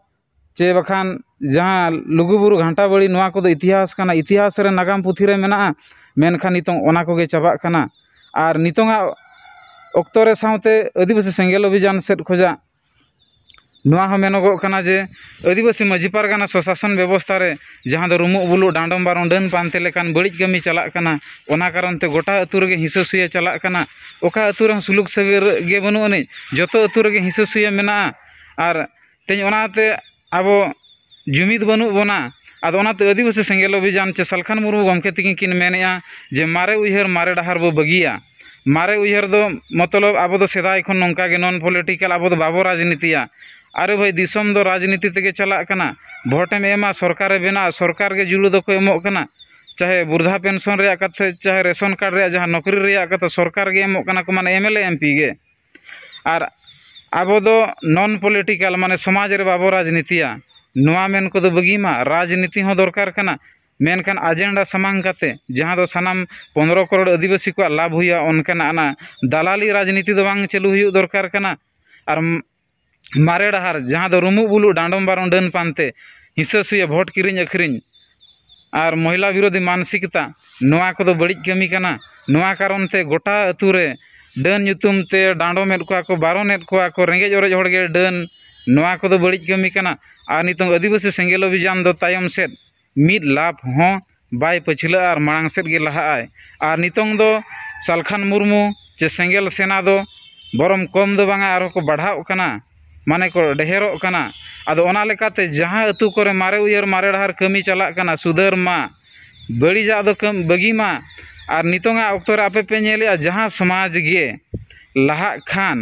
ᱪᱮ ᱵᱟᱠᱷᱟᱱ ᱡᱟᱦᱟᱸ ᱞᱩᱜᱩ ᱵᱩᱨᱩ ᱜᱷᱟᱱᱴᱟ ᱵᱟᱲᱤ, ᱱᱚᱣᱟ ᱠᱚᱫᱚ ᱤᱛᱤᱦᱟᱥ ᱠᱟᱱᱟ, ᱤᱛᱤᱦᱟᱥ ᱨᱮ ᱱᱟᱜᱟᱢ ᱯᱩᱛᱷᱤ ᱨᱮ ᱢᱮᱱᱟᱜᱼᱟ᱾ ᱢᱮᱱᱠᱷᱟᱱ ᱱᱤᱛᱚᱝ ᱚᱱᱟ ᱠᱚᱜᱮ ᱪᱟᱵᱟᱜ ᱠᱟᱱᱟ᱾ ᱟᱨ ᱱᱤᱛᱚᱝᱟᱜ ᱚᱠᱛᱚ ᱨᱮ ᱥᱟᱶᱛᱮ ᱟᱹᱫᱤᱵᱟᱹᱥᱤ ᱥᱮᱸᱜᱮᱞ ᱚᱵᱷᱤᱡᱟᱱ ᱥᱮᱫ ᱠᱷᱚᱱᱟᱜ ᱱᱚᱣᱟ ᱦᱚᱸ ᱢᱮᱱᱚᱜᱚᱜ ᱠᱟᱱᱟ ᱡᱮ ᱟᱹᱫᱤᱵᱟᱹᱥᱤ ᱢᱟᱹᱡᱷᱤ ᱯᱟᱨᱜᱟᱱᱟ ᱥᱚᱥᱟᱥᱚᱱ ᱵᱮᱵᱚᱥᱛᱷᱟ ᱨᱮ ᱡᱟᱦᱟᱸ ᱫᱚ ᱨᱩᱢᱩᱜ ᱵᱩᱞᱩᱜ, ᱰᱟᱸᱰᱚᱢ ᱵᱟᱨᱚᱱ, ᱰᱟᱹᱱ ᱯᱟᱱᱛᱮ ᱞᱮᱠᱟᱱ ᱵᱟᱹᱲᱤᱡ ᱠᱟᱹᱢᱤ ᱪᱟᱞᱟᱜ ᱠᱟᱱᱟ, ᱚᱱᱟ ᱠᱟᱨᱚᱱ ᱛᱮ ᱜᱚᱴᱟ ᱟᱹᱛᱩ ᱨᱮᱜᱮ ᱦᱤᱸᱥᱟᱹ ᱥᱩᱭᱟᱹ ᱪᱟᱞᱟᱜ ᱠᱟᱱᱟ᱾ ᱚᱠᱟ ᱟᱹᱛᱩ ᱨᱮᱦᱚᱸ ᱥᱩᱞᱩᱠ ᱥᱟᱹᱜᱟᱹᱭ ᱜᱮ ᱵᱟᱹᱱᱩᱜ ᱟᱹᱱᱤᱡ, ᱡᱚᱛᱚ ᱟᱹᱛᱩ ᱨᱮᱜᱮ ᱦᱤᱸᱥᱟᱹ ᱥᱩᱭᱟᱹ ᱢᱮᱱᱟᱜᱼᱟ᱾ ᱟᱨ ᱛᱮᱦᱮᱧ ᱚᱱᱟᱛᱮ ᱟᱵᱚ ᱡᱩᱢᱤᱫ ᱵᱟᱹᱱᱩᱜ ᱵᱚᱱᱟ᱾ ᱟᱫᱚ ᱚᱱᱟᱛᱮ ᱟᱹᱫᱤᱵᱟᱹᱥᱤ ᱥᱮᱸᱜᱮᱞ ᱚᱵᱷᱤᱡᱟᱱ ᱪᱮ ᱥᱟᱞᱠᱷᱟᱱ ᱢᱩᱨᱢᱩ ᱜᱚᱢᱠᱮ ᱛᱤᱠᱤᱱ ᱠᱤᱱ ᱢᱮᱱᱮᱫᱼᱟ ᱡᱮ ᱢᱟᱨᱮ ᱩᱭᱦᱟᱹᱨ ᱢᱟᱨᱮ ᱰᱟᱦᱟᱨ ᱵᱚ ᱵᱟᱹᱜᱤᱭᱟ᱾ ᱢᱟᱨᱮ ᱩᱭᱦᱟᱹᱨ ᱫᱚ ᱢᱚᱛᱞᱚᱵ ᱟᱵᱚ ᱫᱚ ᱥᱮᱫᱟᱭ ᱠᱷᱚᱱ ᱱᱚᱝᱠᱟ ᱜᱮ non political, ᱟᱵᱚ ᱫᱚ ᱵᱟᱵᱚ ᱨᱟᱡᱽᱱᱤᱛᱤᱭᱟ᱾ ᱟᱨᱮ ᱵᱷᱟᱹᱭ, ᱫᱤᱥᱚᱢ ᱫᱚ ᱨᱟᱡᱽᱱᱤᱛᱤ ᱛᱮᱜᱮ ᱪᱟᱞᱟᱜ ᱠᱟᱱᱟ᱾ ᱵᱷᱳᱴᱮᱢ ᱮᱢᱟ, ᱥᱚᱨᱠᱟᱨᱮ ᱵᱮᱱᱟᱜᱼᱟ, ᱥᱚᱨᱠᱟᱨ ᱜᱮ ᱡᱩᱞᱩ ᱫᱚᱠᱚ ᱮᱢᱚᱜ ᱠᱟᱱᱟ᱾ ᱪᱟᱦᱮ ᱵᱨᱩᱫᱷᱟ ᱯᱮᱱᱥᱚᱱ ᱨᱮᱭᱟᱜ ᱠᱟᱛᱷᱟ, ᱪᱟᱦᱮ ᱨᱮᱥᱚᱱ ᱠᱟᱨᱰ ᱨᱮᱭᱟᱜ ᱡᱟᱦᱟᱸ ᱱᱚᱠᱨᱤ ᱨᱮᱭᱟᱜ ᱠᱟᱛᱷᱟ, ᱥᱚᱨᱠᱟᱨ ᱜᱮ ᱮᱢᱚᱜ ᱠᱟᱱᱟ ᱠᱚ, ᱢᱟᱱᱮ M L A M P ᱜᱮ᱾ ᱟᱨ ᱟᱵᱚ ᱫᱚ non political, ᱢᱟᱱᱮ ᱥᱚᱢᱟᱡᱽ ᱨᱮ ᱵᱟᱵᱚ ᱨᱟᱡᱽᱱᱤᱛᱤᱭᱟ, ᱱᱚᱣᱟ ᱢᱮᱱ ᱠᱚᱫᱚ ᱵᱟᱹᱜᱤ ᱢᱟ᱾ ᱨᱟᱡᱽᱱᱤᱛᱤ ᱦᱚᱸ ᱫᱚᱨᱠᱟᱨ ᱠᱟᱱᱟ, ᱢᱮᱱᱠᱷᱟᱱ ᱟᱡᱮᱱᱰᱟ ᱥᱟᱢᱟᱝ ᱠᱟᱛᱮ ᱡᱟᱦᱟᱸ ᱫᱚ ᱥᱟᱱᱟᱢ ᱯᱚᱱᱨᱚ ᱠᱨᱳᱲ ᱟᱹᱫᱤᱵᱟᱹᱥᱤ ᱠᱚᱣᱟᱜ ᱞᱟᱵᱷ ᱦᱩᱭᱩᱜᱼᱟ, ᱚᱱᱠᱟᱱᱟᱜ ᱚᱱᱟ ᱫᱟᱞᱟᱞᱤ ᱨᱟᱡᱽᱱᱤᱛᱤ ᱫᱚ ᱵᱟᱝ ᱪᱟᱹᱞᱩ ᱦᱩᱭᱩᱜ ᱫᱚᱨᱠᱟᱨ ᱠᱟᱱᱟ᱾ ᱟᱨ ᱢᱟᱨᱮ ᱰᱟᱦᱟᱨ, ᱡᱟᱦᱟᱸ ᱫᱚ ᱨᱩᱢᱩᱜ ᱵᱩᱞᱩᱜ, ᱰᱟᱸᱰᱚᱢ ᱵᱟᱨᱚᱱ, ᱰᱟᱹᱱ ᱯᱟᱱᱛᱮ, ᱦᱤᱸᱥᱟᱹ ᱥᱩᱭᱟᱹ, ᱵᱷᱳᱴ ᱠᱤᱨᱤᱧ ᱟᱹᱠᱷᱨᱤᱧ ᱟᱨ ᱢᱚᱦᱤᱞᱟ ᱵᱤᱨᱳᱫᱷᱤ ᱢᱟᱱᱥᱤᱠᱚᱛᱟ, ᱱᱚᱣᱟ ᱠᱚᱫᱚ ᱵᱟᱹᱲᱤᱡ ᱠᱟᱹᱢᱤ ᱠᱟᱱᱟ᱾ ᱱᱚᱣᱟ ᱠᱟᱨᱚᱱ ᱛᱮ ᱜᱚᱴᱟ ᱟᱹᱛᱩ ᱨᱮ ᱰᱟᱹᱱ ᱧᱩᱛᱩᱢ ᱛᱮ ᱰᱟᱸᱰᱚᱢᱮᱫ ᱠᱚᱣᱟ ᱠᱚ, ᱵᱟᱨᱚᱱᱮᱫ ᱠᱚᱣᱟ ᱠᱚ, ᱨᱮᱸᱜᱮᱡ ᱚᱨᱮᱡ ᱦᱚᱲ ᱜᱮ ᱰᱟᱹᱱ, ᱱᱚᱣᱟ ᱠᱚᱫᱚ ᱵᱟᱹᱲᱤᱡ ᱠᱟᱹᱢᱤ ᱠᱟᱱᱟ᱾ ᱟᱨ ᱱᱤᱛᱚᱝ ᱟᱹᱫᱤᱵᱟᱹᱥᱤ ᱥᱮᱸᱜᱮᱞ ᱚᱵᱷᱤᱡᱟᱱ ᱫᱚ ᱛᱟᱭᱚᱢ ᱥᱮᱫ ᱢᱤᱫ ᱞᱟᱯ ᱦᱚᱸ ᱵᱟᱭ ᱯᱟᱹᱪᱷᱞᱟᱹᱜᱼᱟ ᱟᱨ ᱢᱟᱲᱟᱝ ᱥᱮᱫ ᱜᱮ ᱞᱟᱦᱟᱜᱼᱟᱭ᱾ ᱟᱨ ᱱᱤᱛᱚᱝ ᱫᱚ ᱥᱟᱞᱠᱷᱟᱱ ᱢᱩᱨᱢᱩ ᱪᱮ ᱥᱮᱸᱜᱮᱞ ᱥᱮᱱᱟ ᱫᱚ ᱵᱚᱨᱚᱢ ᱠᱚᱢ ᱫᱚ ᱵᱟᱝᱟ, ᱟᱨᱦᱚᱸ ᱠᱚ ᱵᱟᱲᱦᱟᱜ ᱠᱟᱱᱟ, ᱢᱟᱱᱮ ᱠᱚ ᱰᱷᱮᱨᱚᱜ ᱠᱟᱱᱟ᱾ ᱟᱫᱚ ᱚᱱᱟ ᱞᱮᱠᱟᱛᱮ ᱡᱟᱦᱟᱸ ᱟᱹᱛᱩ ᱠᱚᱨᱮ ᱢᱟᱨᱮ ᱩᱭᱦᱟᱹᱨ ᱢᱟᱨᱮ ᱰᱟᱦᱟᱨ ᱠᱟᱹᱢᱤ ᱪᱟᱞᱟᱜ ᱠᱟᱱᱟ, ᱥᱩᱫᱷᱟᱹᱨ ᱢᱟ, ᱵᱟᱹᱲᱤᱡᱟᱜ ᱫᱚ ᱠᱟᱹᱢ-, ᱵᱟᱹᱜᱤ ᱢᱟ᱾ ᱟᱨ ᱱᱤᱛᱚᱝᱟᱜ ᱚᱠᱛᱚ ᱨᱮ ᱟᱯᱮ ᱯᱮ ᱧᱮᱞᱮᱜᱼᱟ, ᱡᱟᱦᱟᱸ ᱥᱚᱢᱟᱡᱽ ᱜᱮ ᱞᱟᱦᱟᱜ ᱠᱷᱟᱱ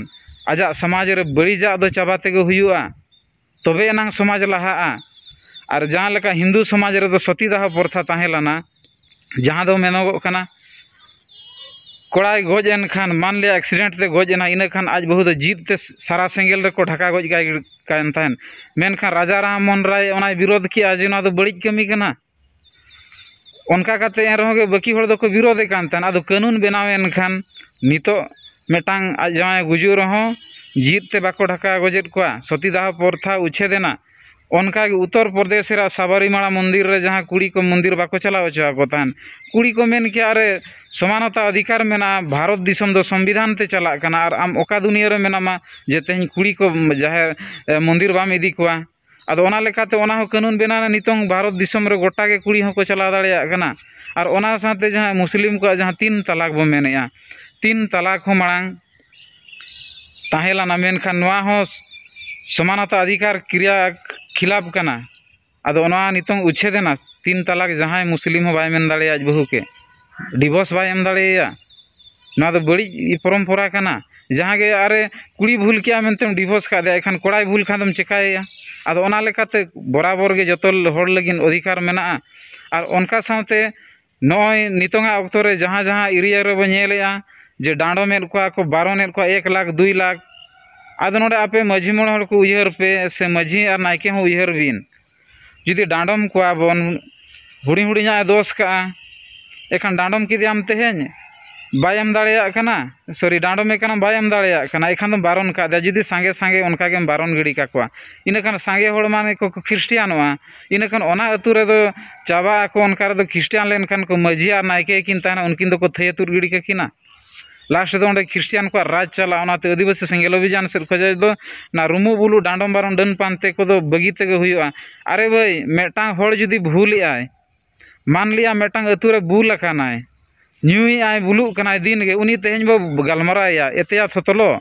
ᱟᱡᱟᱜ ᱥᱚᱢᱟᱡᱽ ᱨᱮ ᱵᱟᱹᱲᱤᱡᱟᱜ ᱫᱚ ᱪᱟᱵᱟ ᱛᱮᱜᱮ ᱦᱩᱭᱩᱜᱼᱟ, ᱛᱚᱵᱮ ᱮᱱᱟᱝ ᱥᱚᱢᱟᱡᱽ ᱞᱟᱦᱟᱜᱼᱟ᱾ ᱟᱨ ᱡᱟᱦᱟᱸ ᱞᱮᱠᱟ ᱦᱤᱱᱫᱩ ᱥᱚᱢᱟᱡᱽ ᱨᱮᱫᱚ ᱥᱚᱛᱤᱫᱟᱦᱚ ᱯᱨᱚᱛᱷᱟ ᱛᱟᱦᱮᱸ ᱞᱮᱱᱟ, ᱡᱟᱦᱟᱸ ᱫᱚ ᱢᱮᱱᱚᱜᱚᱜ ᱠᱟᱱᱟ, ᱠᱚᱲᱟᱭ ᱜᱚᱡ ᱮᱱ ᱠᱷᱟᱱ, ᱢᱟᱱ ᱞᱤᱭᱟ accident ᱛᱮ ᱜᱚᱡ ᱮᱱᱟ, ᱤᱱᱟᱹ ᱠᱷᱟᱱ ᱟᱡ ᱵᱟᱹᱦᱩ ᱫᱚ ᱡᱤᱣᱮᱫ ᱛᱮ ᱥᱟᱨᱟ ᱥᱮᱸᱜᱮᱞ ᱨᱮᱠᱚ ᱰᱷᱟᱠᱟ ᱜᱚᱡ ᱠᱟᱭ ᱠᱟᱱ ᱛᱟᱦᱮᱸᱱ᱾ ᱢᱮᱱᱠᱷᱟᱱ ᱨᱟᱡᱟ ᱨᱟᱢ ᱢᱳᱦᱚᱱ ᱨᱟᱭ ᱚᱱᱟᱭ ᱵᱤᱨᱳᱫᱷ ᱠᱮᱜᱼᱟ ᱡᱮ ᱱᱚᱣᱟ ᱫᱚ ᱵᱟᱹᱲᱤᱡ ᱠᱟᱹᱢᱤ ᱠᱟᱱᱟ᱾ ᱚᱱᱠᱟ ᱠᱟᱛᱮ ᱮᱱ ᱨᱮᱦᱚᱸ ᱜᱮ ᱵᱟᱹᱠᱤ ᱦᱚᱲ ᱫᱚᱠᱚ ᱵᱤᱨᱳᱫᱷᱮ ᱠᱟᱱ ᱛᱟᱦᱮᱸᱱ᱾ ᱟᱫᱚ ᱠᱟᱹᱱᱩᱱ ᱵᱮᱱᱟᱣ ᱮᱱ ᱠᱷᱟᱱ ᱱᱤᱛᱚᱜ ᱢᱤᱫᱴᱟᱝ ᱟᱡ ᱡᱟᱶᱟᱭ ᱜᱩᱡᱩᱜ ᱨᱮᱦᱚᱸ ᱡᱤᱣᱮᱫ ᱛᱮ ᱵᱟᱠᱚ ᱰᱷᱟᱠᱟ ᱜᱚᱡᱮᱫ ᱠᱚᱣᱟ, ᱥᱚᱛᱤᱫᱟᱦᱚ ᱯᱨᱚᱛᱷᱟ ᱩᱪᱷᱮᱫ ᱮᱱᱟ᱾ ᱚᱱᱠᱟ ᱜᱮ ᱩᱛᱛᱚᱨ ᱯᱨᱚᱫᱮᱥ ᱨᱮ ᱥᱟᱵᱟᱨᱤᱢᱟᱞᱟ ᱢᱚᱱᱫᱤᱨ ᱨᱮ ᱡᱟᱦᱟᱸ ᱠᱩᱲᱤ ᱠᱚ ᱢᱚᱱᱫᱤᱨ ᱵᱟᱠᱚ ᱪᱟᱞᱟᱣ ᱦᱚᱪᱚ ᱟᱠᱚ ᱛᱟᱦᱮᱸᱱ, ᱠᱩᱲᱤ ᱠᱚ ᱢᱮᱱ ᱠᱮᱭᱟ, "ᱟᱨᱮ, ᱥᱚᱢᱟᱱᱚᱛᱟ ᱚᱫᱷᱤᱠᱟᱨ ᱢᱮᱱᱟᱜᱼᱟ, ᱵᱷᱟᱨᱚᱛ ᱫᱤᱥᱚᱢ ᱫᱚ ᱥᱚᱝᱵᱤᱫᱷᱟᱱ ᱛᱮ ᱪᱟᱞᱟᱜ ᱠᱟᱱᱟ, ᱟᱨ ᱟᱢ ᱚᱠᱟ ᱫᱩᱱᱤᱭᱟᱹ ᱨᱮ ᱢᱮᱱᱟᱢᱟ ᱡᱮ ᱛᱮᱦᱮᱧ ᱠᱩᱲᱤ ᱠᱚ ᱡᱟᱦᱮᱨ, ᱮ, ᱢᱚᱱᱫᱤᱨ ᱵᱟᱢ ᱤᱫᱤ ᱠᱚᱣᱟ?" ᱟᱫᱚ ᱚᱱᱟ ᱞᱮᱠᱟᱛᱮ ᱚᱱᱟ ᱦᱚᱸ ᱠᱟᱹᱱᱩᱱ ᱵᱮᱱᱟᱣ ᱮᱱᱟ, ᱱᱤᱛᱚᱝ ᱵᱷᱟᱨᱚᱛ ᱫᱤᱥᱚᱢ ᱨᱮ ᱜᱚᱴᱟ ᱜᱮ ᱠᱩᱲᱤ ᱦᱚᱸᱠᱚ ᱪᱟᱞᱟᱣ ᱫᱟᱲᱮᱭᱟᱜ ᱠᱟᱱᱟ᱾ ᱟᱨ ᱚᱱᱟ ᱥᱟᱶᱛᱮ ᱡᱟᱦᱟᱸ ᱢᱩᱥᱞᱤᱢ ᱠᱚᱣᱟᱜ ᱡᱟᱦᱟᱸ ᱛᱤᱱ ᱛᱟᱞᱟᱠ ᱵᱚ ᱢᱮᱱᱮᱜᱼᱟ, ᱛᱤᱱ ᱛᱟᱞᱟᱠ ᱦᱚᱸ ᱢᱟᱲᱟᱝ ᱛᱟᱦᱮᱸ ᱞᱮᱱᱟ, ᱢᱮᱱᱠᱷᱟᱱ ᱱᱚᱣᱟ ᱦᱚᱸ ᱥᱚᱢᱟᱱᱚᱛᱟ ᱚᱫᱷᱤᱠᱟᱨ ᱠᱨᱤᱭᱟ ᱠᱷᱤᱞᱟᱯ ᱠᱟᱱᱟ᱾ ᱟᱫᱚ ᱚᱱᱟ ᱱᱤᱛᱚᱝ ᱩᱪᱷᱮᱫ ᱮᱱᱟ, ᱛᱤᱱ ᱛᱟᱞᱟᱠ ᱡᱟᱦᱟᱸᱭ ᱢᱩᱥᱞᱤᱢ ᱦᱚᱸ ᱵᱟᱭ ᱢᱮᱱ ᱫᱟᱲᱮᱭᱟᱜᱼᱟ ᱟᱡ ᱵᱟᱹᱦᱩ ᱠᱮ, divorce ᱵᱟᱭ ᱮᱢ ᱫᱟᱲᱮᱭᱟᱭᱟ᱾ ᱱᱚᱣᱟ ᱫᱚ ᱵᱟᱹᱲᱤᱡ ᱯᱚᱨᱚᱢᱯᱚᱨᱟ ᱠᱟᱱᱟ᱾ ᱡᱟᱦᱟᱸ ᱜᱮ ᱟᱨᱮ ᱠᱩᱲᱤ ᱵᱷᱩᱞ ᱠᱮᱜᱼᱟ ᱢᱮᱱᱛᱮᱢ divorce ᱠᱟᱫᱮᱭᱟ, ᱮᱱᱠᱷᱟᱱ ᱠᱚᱲᱟᱭ ᱵᱷᱩᱞ ᱠᱷᱟᱱ ᱫᱚᱢ ᱪᱮᱠᱟᱭᱮᱭᱟ? ᱟᱫᱚ ᱚᱱᱟ ᱞᱮᱠᱟᱛᱮ ᱵᱚᱨᱟᱵᱚᱨ ᱜᱮ ᱡᱚᱛᱚ ᱦᱚᱲ ᱞᱟᱹᱜᱤᱫ ᱚᱫᱷᱤᱠᱟᱨ ᱢᱮᱱᱟᱜᱼᱟ᱾ ᱟᱨ ᱚᱱᱠᱟ ᱥᱟᱶᱛᱮ ᱱᱚᱜᱼᱚᱭ ᱱᱤᱛᱚᱝᱟᱜ ᱚᱠᱛᱚ ᱨᱮ ᱡᱟᱦᱟᱸ ᱡᱟᱦᱟᱸ area ᱨᱮᱵᱚ ᱧᱮᱞᱮᱜᱼᱟ ᱡᱮ ᱰᱟᱸᱰᱚᱢᱮᱫ ᱠᱚᱣᱟ ᱠᱚ, ᱵᱟᱨᱚᱱᱮᱫ ᱠᱚᱣᱟ ᱮᱠ ᱞᱟᱠᱷ, ᱫᱩᱭ ᱞᱟᱠᱷ, ᱟᱫᱚ ᱱᱚᱰᱮ ᱟᱯᱮ ᱢᱟᱹᱡᱷᱤ ᱢᱚᱬᱮ ᱦᱚᱲ ᱠᱚ ᱩᱭᱦᱟᱹᱨ ᱯᱮ, ᱥᱮ ᱢᱟᱹᱡᱷᱤ ᱟᱨ ᱱᱟᱭᱠᱮ ᱦᱚᱸ ᱩᱭᱦᱟᱹᱨ ᱵᱤᱱ᱾ ᱡᱩᱫᱤ ᱰᱟᱸᱰᱚᱢ ᱠᱚᱣᱟ ᱵᱚᱱ, ᱦᱩᱰᱤᱧ ᱦᱩᱰᱤᱧᱟᱜ ᱮ ᱫᱳᱥ ᱠᱟᱜᱼᱟ, ᱮᱱᱠᱷᱟᱱ ᱰᱟᱸᱰᱚᱢ ᱠᱮᱫᱮᱭᱟᱢ ᱛᱮᱦᱮᱧ, ᱵᱟᱭ ᱮᱢ ᱫᱟᱲᱮᱭᱟᱜ ᱠᱟᱱᱟ, sorry, ᱰᱟᱸᱰᱚᱢᱮ ᱠᱟᱱᱟᱢ, ᱵᱟᱭ ᱮᱢ ᱫᱟᱲᱮᱭᱟᱜ ᱠᱟᱱᱟ, ᱮᱱᱠᱷᱟᱱ ᱫᱚᱢ ᱵᱟᱨᱚᱱ ᱠᱟᱫᱮᱭᱟ᱾ ᱡᱩᱫᱤ ᱥᱟᱸᱜᱮ ᱥᱟᱸᱜᱮ ᱚᱱᱠᱟ ᱜᱮᱢ ᱵᱟᱨᱚᱱ ᱜᱤᱰᱤ ᱠᱟᱠᱚᱣᱟ, ᱤᱱᱟᱹ ᱠᱷᱟᱱ ᱥᱟᱸᱜᱮ ᱦᱚᱲ ᱢᱟᱱᱮ ᱠᱚ ᱠᱷᱨᱤᱥᱴᱤᱭᱟᱱᱚᱜᱼᱟ, ᱤᱱᱟᱹ ᱠᱷᱟᱱ ᱚᱱᱟ ᱟᱹᱛᱩ ᱨᱮᱫᱚ ᱪᱟᱵᱟᱜ ᱟᱠᱚ᱾ ᱚᱱᱠᱟ ᱨᱮᱫᱚ ᱠᱷᱨᱤᱥᱴᱤᱭᱟᱱ ᱞᱮᱱᱠᱷᱟᱱ ᱠᱚ ᱢᱟᱹᱡᱷᱤ ᱟᱨ ᱱᱟᱭᱠᱮ ᱠᱤᱱ ᱛᱟᱦᱮᱱᱟ, ᱩᱱᱠᱤᱱ ᱫᱚᱠᱚ ᱛᱷᱟᱹᱭᱟᱹ ᱛᱩᱫ ᱜᱤᱰᱤ ᱠᱟᱹᱠᱤᱱᱟ᱾ Last ᱨᱮᱫᱚ ᱚᱸᱰᱮ ᱠᱷᱨᱤᱥᱴᱤᱭᱟᱱ ᱠᱚᱣᱟᱜ ᱨᱟᱡᱽ ᱪᱟᱞᱟᱜᱼᱟ᱾ ᱚᱱᱟᱛᱮ ᱟᱹᱫᱤᱵᱟᱹᱥᱤ ᱥᱮᱸᱜᱮᱞ ᱚᱵᱷᱤᱡᱟᱱ ᱥᱮᱫ ᱠᱷᱚᱱᱟᱜ ᱫᱚ ᱚᱱᱟ ᱨᱩᱢᱩᱜ ᱵᱩᱞᱩᱜ, ᱰᱟᱸᱰᱚᱢ ᱵᱟᱨᱚᱱ, ᱰᱟᱹᱱ ᱯᱟᱱᱛᱮ ᱠᱚᱫᱚ ᱵᱟᱹᱜᱤ ᱛᱮᱜᱮ ᱦᱩᱭᱩᱜᱼᱟ᱾ ᱟᱨᱮ ᱵᱷᱟᱹᱭ, ᱢᱤᱫᱴᱟᱝ ᱦᱚᱲ ᱡᱩᱫᱤ ᱵᱷᱩᱞᱮᱜᱼᱟᱭ, ᱢᱟᱱ ᱞᱤᱭᱟ ᱢᱤᱫᱴᱟᱝ ᱟᱹᱛᱩ ᱨᱮ ᱵᱩᱞ ᱟᱠᱟᱱᱟᱭ, ᱧᱩᱭᱮᱜᱼᱟᱭ, ᱵᱩᱞᱩᱜ ᱠᱟᱱᱟᱭ ᱫᱤᱱ ᱜᱮ, ᱩᱱᱤ ᱛᱮᱦᱮᱧ ᱵᱚ ᱜᱟᱞᱢᱟᱨᱟᱣᱮᱭᱟ, "ᱮᱛᱮᱭᱟ ᱛᱷᱚᱛᱞᱚ,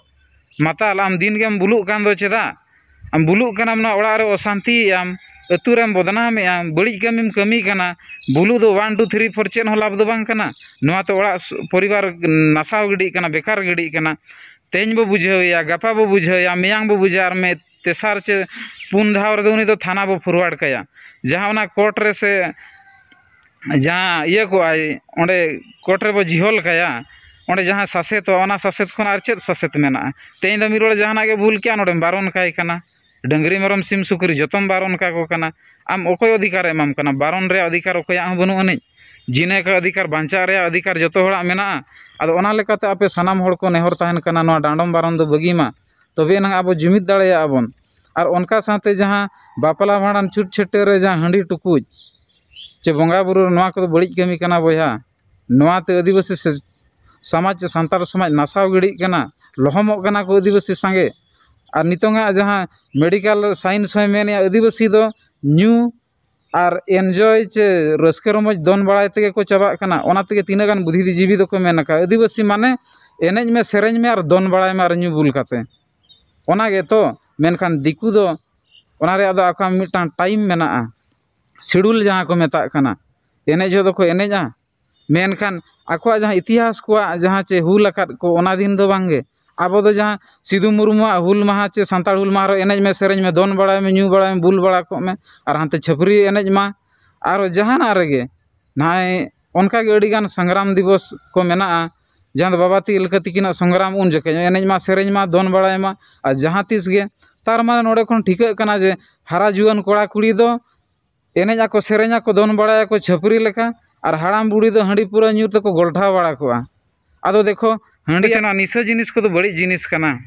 ᱢᱟᱛᱟᱞ, ᱟᱢ ᱫᱤᱱ ᱜᱮᱢ ᱵᱩᱞᱩᱜ ᱠᱟᱱ ᱫᱚ ᱪᱮᱫᱟᱜ? ᱟᱢ ᱵᱩᱞᱩᱜ ᱠᱟᱱᱟᱢ, ᱱᱚᱣᱟ ᱚᱲᱟᱜ ᱨᱮ ᱚᱥᱟᱱᱛᱤᱭᱮᱜᱼᱟᱢ, ᱟᱹᱛᱩ ᱨᱮᱢ ᱵᱚᱫᱱᱟᱢᱮᱜᱼᱟᱢ, ᱵᱟᱹᱲᱤᱡ ᱠᱟᱹᱢᱤᱢ ᱠᱟᱹᱢᱤ ᱠᱟᱱᱟ, ᱵᱩᱞᱩᱜ ᱫᱚ ᱚᱣᱟᱱ ᱴᱩ ᱛᱷᱨᱤ ᱯᱷᱳᱨ ᱪᱮᱫ ᱦᱚᱸ ᱞᱟᱵᱷ ᱫᱚ ᱵᱟᱝ ᱠᱟᱱᱟ᱾ ᱱᱚᱣᱟ ᱛᱮ ᱚᱲᱟᱜ ᱥ-, ᱯᱚᱨᱤᱵᱟᱨ ᱱᱟᱥᱟᱣ ᱜᱤᱰᱤᱜ ᱠᱟᱱᱟ, ᱵᱮᱠᱟᱨ ᱜᱤᱰᱤᱜ ᱠᱟᱱᱟ᱾ ᱛᱮᱦᱮᱧ ᱵᱚ ᱵᱩᱡᱷᱟᱹᱣᱮᱭᱟ, ᱜᱟᱯᱟ ᱵᱚ ᱵᱩᱡᱷᱟᱹᱣᱮᱭᱟ, ᱢᱮᱭᱟᱝ ᱵᱚ ᱵᱩᱡᱷᱟᱹᱣᱟ, ᱟᱨ ᱢᱤᱫ ᱛᱮᱥᱟᱨ ᱪᱮ ᱯᱩᱱ ᱫᱷᱟᱣ ᱨᱮᱫᱚ ᱩᱱᱤ ᱫᱚ ᱛᱷᱟᱱᱟ ᱵᱚ ᱯᱷᱚᱨᱣᱟᱨᱰ ᱠᱟᱭᱟ᱾ ᱡᱟᱦᱟᱸ ᱚᱱᱟ ᱠᱳᱨᱴ ᱨᱮ ᱥᱮ ᱡᱟᱦᱟᱸ ᱤᱭᱟᱹ ᱠᱚᱜᱼᱟᱭ, ᱚᱸᱰᱮ ᱠᱳᱨᱴ ᱨᱮᱵᱚ ᱡᱤᱦᱚᱞ ᱠᱟᱭᱟ, ᱚᱸᱰᱮ ᱡᱟᱦᱟᱸ ᱥᱟᱥᱮᱛᱚᱜᱼᱟ, ᱚᱱᱟ ᱥᱟᱥᱮᱛ ᱠᱷᱚᱱ ᱟᱨ ᱪᱮᱫ ᱥᱟᱥᱮᱛ ᱢᱮᱱᱟᱜᱼᱟ? ᱛᱮᱦᱮᱧ ᱫᱚ ᱢᱤᱫ ᱦᱚᱲ ᱡᱟᱦᱟᱱᱟᱜ ᱜᱮ ᱵᱷᱩᱞ ᱠᱮᱜᱼᱟ, ᱱᱚᱰᱮᱢ ᱵᱟᱨᱚᱱ ᱠᱟᱭ ᱠᱟᱱᱟ᱾ ᱰᱟᱹᱝᱨᱤ, ᱢᱮᱨᱚᱢ, ᱥᱤᱢ, ᱥᱩᱠᱨᱤ ᱡᱚᱛᱚᱢ ᱵᱟᱨᱚᱱ ᱠᱟᱠᱚ ᱠᱟᱱᱟ᱾ ᱟᱢ ᱚᱠᱚᱭ ᱚᱫᱷᱤᱠᱟᱨᱮ ᱮᱢᱟᱢ ᱠᱟᱱᱟ? ᱵᱟᱨᱚᱱ ᱨᱮᱭᱟᱜ ᱚᱫᱷᱤᱠᱟᱨ ᱚᱠᱚᱭᱟᱜ ᱦᱚᱸ ᱵᱟᱹᱱᱩᱜ ᱟᱹᱱᱤᱡ᱾ ᱡᱤᱱᱟᱹ ᱠᱟᱜ ᱚᱫᱷᱤᱠᱟᱨ, ᱵᱟᱧᱪᱟᱜ ᱨᱮᱭᱟᱜ ᱚᱫᱷᱤᱠᱟᱨ ᱡᱚᱛᱚ ᱦᱚᱲᱟᱜ ᱢᱮᱱᱟᱜᱼᱟ᱾ ᱟᱫᱚ ᱚᱱᱟ ᱞᱮᱠᱟᱛᱮ ᱟᱯᱮ ᱥᱟᱱᱟᱢ ᱦᱚᱲ ᱠᱚ ᱱᱮᱦᱚᱨ ᱛᱟᱦᱮᱱ ᱠᱟᱱᱟ, ᱱᱚᱣᱟ ᱰᱟᱸᱰᱚᱢ ᱵᱟᱨᱚᱱ ᱫᱚ ᱵᱟᱹᱜᱤ ᱢᱟ, ᱛᱚᱵᱮ ᱮᱱᱟᱝ ᱟᱵᱚ ᱡᱩᱢᱤᱫ ᱫᱟᱲᱮᱭᱟᱜᱼᱟ ᱵᱚᱱ᱾ ᱟᱨ ᱚᱱᱠᱟ ᱥᱟᱶᱛᱮ ᱡᱟᱦᱟᱸ ᱵᱟᱯᱞᱟ ᱵᱷᱟᱸᱰᱟᱱ ᱪᱷᱩᱛ ᱪᱷᱟᱹᱴᱭᱟᱹᱨ ᱨᱮ ᱡᱟᱦᱟᱸ ᱦᱟᱺᱰᱤ ᱴᱩᱠᱩᱡ ᱪᱮ ᱵᱚᱸᱜᱟ ᱵᱩᱨᱩ ᱨᱮ, ᱱᱚᱣᱟ ᱠᱚᱫᱚ ᱵᱟᱹᱲᱤᱡ ᱠᱟᱹᱢᱤ ᱠᱟᱱᱟ ᱵᱚᱭᱦᱟ᱾ ᱱᱚᱣᱟ ᱛᱮ ᱟᱹᱫᱤᱵᱟᱹᱥᱤ ᱥᱮ-, ᱥᱚᱢᱟᱡᱽ ᱪᱮ ᱥᱟᱱᱛᱟᱲ ᱥᱚᱢᱟᱡᱽ ᱱᱟᱥᱟᱣ ᱜᱤᱰᱤᱜ ᱠᱟᱱᱟ, ᱞᱚᱦᱚᱢᱚᱜ ᱠᱟᱱᱟ ᱠᱚ ᱟᱹᱫᱤᱵᱟᱹᱥᱤ ᱥᱟᱸᱜᱮ᱾ ᱟᱨ ᱱᱤᱛᱚᱝᱟᱜ ᱡᱟᱦᱟᱸ ᱢᱮᱰᱤᱠᱮᱞ ᱥᱟᱭᱮᱱᱥ ᱦᱚᱸᱭ ᱢᱮᱱᱮᱜᱼᱟ, ᱟᱹᱫᱤᱵᱟᱹᱥᱤ ᱫᱚ ᱧᱩ ᱟᱨ ᱮᱱᱡᱚᱭ ᱪᱮ ᱨᱟᱹᱥᱠᱟᱹ ᱨᱚᱢᱚᱡᱽ ᱫᱚᱱ ᱵᱟᱲᱟᱭ ᱛᱮᱜᱮ ᱠᱚ ᱪᱟᱵᱟᱜ ᱠᱟᱱᱟ᱾ ᱚᱱᱟ ᱛᱮᱜᱮ ᱛᱤᱱᱟᱹᱜ ᱜᱟᱱ ᱵᱩᱫᱽᱫᱷᱤᱡᱤᱵᱤ ᱫᱚᱠᱚ ᱢᱮᱱ ᱟᱠᱟᱫ, ᱟᱹᱫᱤᱵᱟᱹᱥᱤ ᱢᱟᱱᱮ ᱮᱱᱮᱡ ᱢᱮ, ᱥᱮᱨᱮᱧ ᱢᱮ ᱟᱨ ᱫᱚᱱ ᱵᱟᱲᱟᱭ ᱢᱮ ᱟᱨ ᱧᱩ ᱵᱩᱞ ᱠᱟᱛᱮ᱾ ᱚᱱᱟ ᱜᱮᱛᱚ᱾ ᱢᱮᱱᱠᱷᱟᱱ ᱫᱤᱠᱩ ᱫᱚ ᱚᱱᱟ ᱨᱮᱭᱟᱜ ᱫᱚ ᱟᱠᱚᱣᱟᱜ ᱢᱤᱫᱴᱟᱝ ᱴᱟᱭᱤᱢ ᱢᱮᱱᱟᱜᱼᱟ, ᱥᱤᱰᱩᱞ ᱡᱟᱦᱟᱸ ᱠᱚ ᱢᱮᱛᱟᱜ ᱠᱟᱱᱟ᱾ ᱮᱱᱮᱡ ᱡᱚᱦᱚᱜ ᱫᱚᱠᱚ ᱮᱱᱮᱡᱼᱟ, ᱢᱮᱱᱠᱷᱟᱱ ᱟᱠᱚᱣᱟᱜ ᱡᱟᱦᱟᱸ ᱤᱛᱤᱦᱟᱥ ᱠᱚᱣᱟᱜ ᱡᱟᱦᱟᱸ ᱪᱮ ᱦᱩᱞ ᱟᱠᱟᱫ ᱠᱚ, ᱚᱱᱟ ᱫᱤᱱ ᱫᱚ ᱵᱟᱝᱜᱮ᱾ ᱟᱵᱚ ᱫᱚ ᱡᱟᱦᱟᱸ ᱥᱤᱫᱩ ᱢᱩᱨᱢᱩᱣᱟᱜ ᱦᱩᱞ ᱢᱟᱦᱟ ᱪᱮ ᱥᱟᱱᱛᱟᱲ ᱦᱩᱞ ᱢᱟᱦᱟ ᱨᱮ ᱮᱱᱮᱡ ᱢᱮ, ᱥᱮᱨᱮᱧ ᱢᱮ, ᱫᱚᱱ ᱵᱟᱲᱟᱭ ᱢᱮ, ᱧᱩ ᱵᱟᱲᱟᱭ ᱢᱮ, ᱵᱩᱞ ᱵᱟᱲᱟ ᱠᱚᱜ ᱢᱮ, ᱟᱨ ᱦᱟᱱᱛᱮ ᱪᱷᱟᱹᱯᱨᱤ ᱮᱱᱮᱡ ᱢᱟ, ᱟᱨᱚ ᱡᱟᱦᱟᱱᱟᱜ ᱨᱮᱜᱮ ᱱᱚᱜᱼᱚᱭ ᱚᱱᱠᱟᱜᱮ ᱟᱹᱰᱤᱜᱟᱱ ᱥᱚᱝᱜᱨᱟᱢ ᱫᱤᱵᱚᱥ ᱠᱚ ᱢᱮᱱᱟᱜᱼᱟ, ᱡᱟᱦᱟᱸ ᱫᱚ ᱵᱟᱵᱟ ᱛᱤᱞᱠᱟᱹ ᱛᱤᱠᱤᱱᱟᱜ ᱥᱚᱝᱜᱨᱟᱢ ᱩᱱ ᱡᱚᱠᱷᱮᱡ ᱮᱱᱮᱡ ᱢᱟ, ᱥᱮᱨᱮᱧ ᱢᱟ, ᱫᱚᱱ ᱵᱟᱲᱟᱭ ᱢᱟ, ᱟᱨ ᱡᱟᱦᱟᱸ ᱛᱤᱥ ᱜᱮ᱾ ᱛᱟᱨ ᱢᱟᱱᱮ ᱱᱚᱰᱮ ᱠᱷᱚᱱ ᱴᱷᱤᱠᱟᱹᱜ ᱠᱟᱱᱟ ᱡᱮ ᱦᱟᱨᱟ ᱡᱩᱣᱟᱹᱱ ᱠᱚᱲᱟ ᱠᱩᱲᱤ ᱫᱚ ᱮᱱᱮᱡ ᱟᱠᱚ, ᱥᱮᱨᱮᱧ ᱟᱠᱚ, ᱫᱚᱱ ᱵᱟᱲᱟᱭᱟᱠᱚ ᱪᱷᱟᱹᱯᱨᱤ ᱞᱮᱠᱟ, ᱟᱨ ᱦᱟᱲᱟᱢ ᱵᱩᱲᱦᱤ ᱫᱚ ᱦᱟᱺᱰᱤ ᱯᱩᱨᱟᱹ ᱧᱩ ᱛᱮᱠᱚ ᱜᱚᱞᱴᱷᱟᱣ ᱵᱟᱲᱟ ᱠᱚᱜᱼᱟ᱾ ᱟᱫᱚ ᱫᱮᱠᱷᱚ, ᱦᱟᱺᱰᱤ ᱪᱮ ᱱᱚᱣᱟ ᱱᱤᱥᱟᱹ ᱡᱤᱱᱤᱥ ᱠᱚᱫᱚ ᱵᱟᱹᱲᱤᱡ ᱡᱤᱱᱤᱥ ᱠᱟᱱᱟ᱾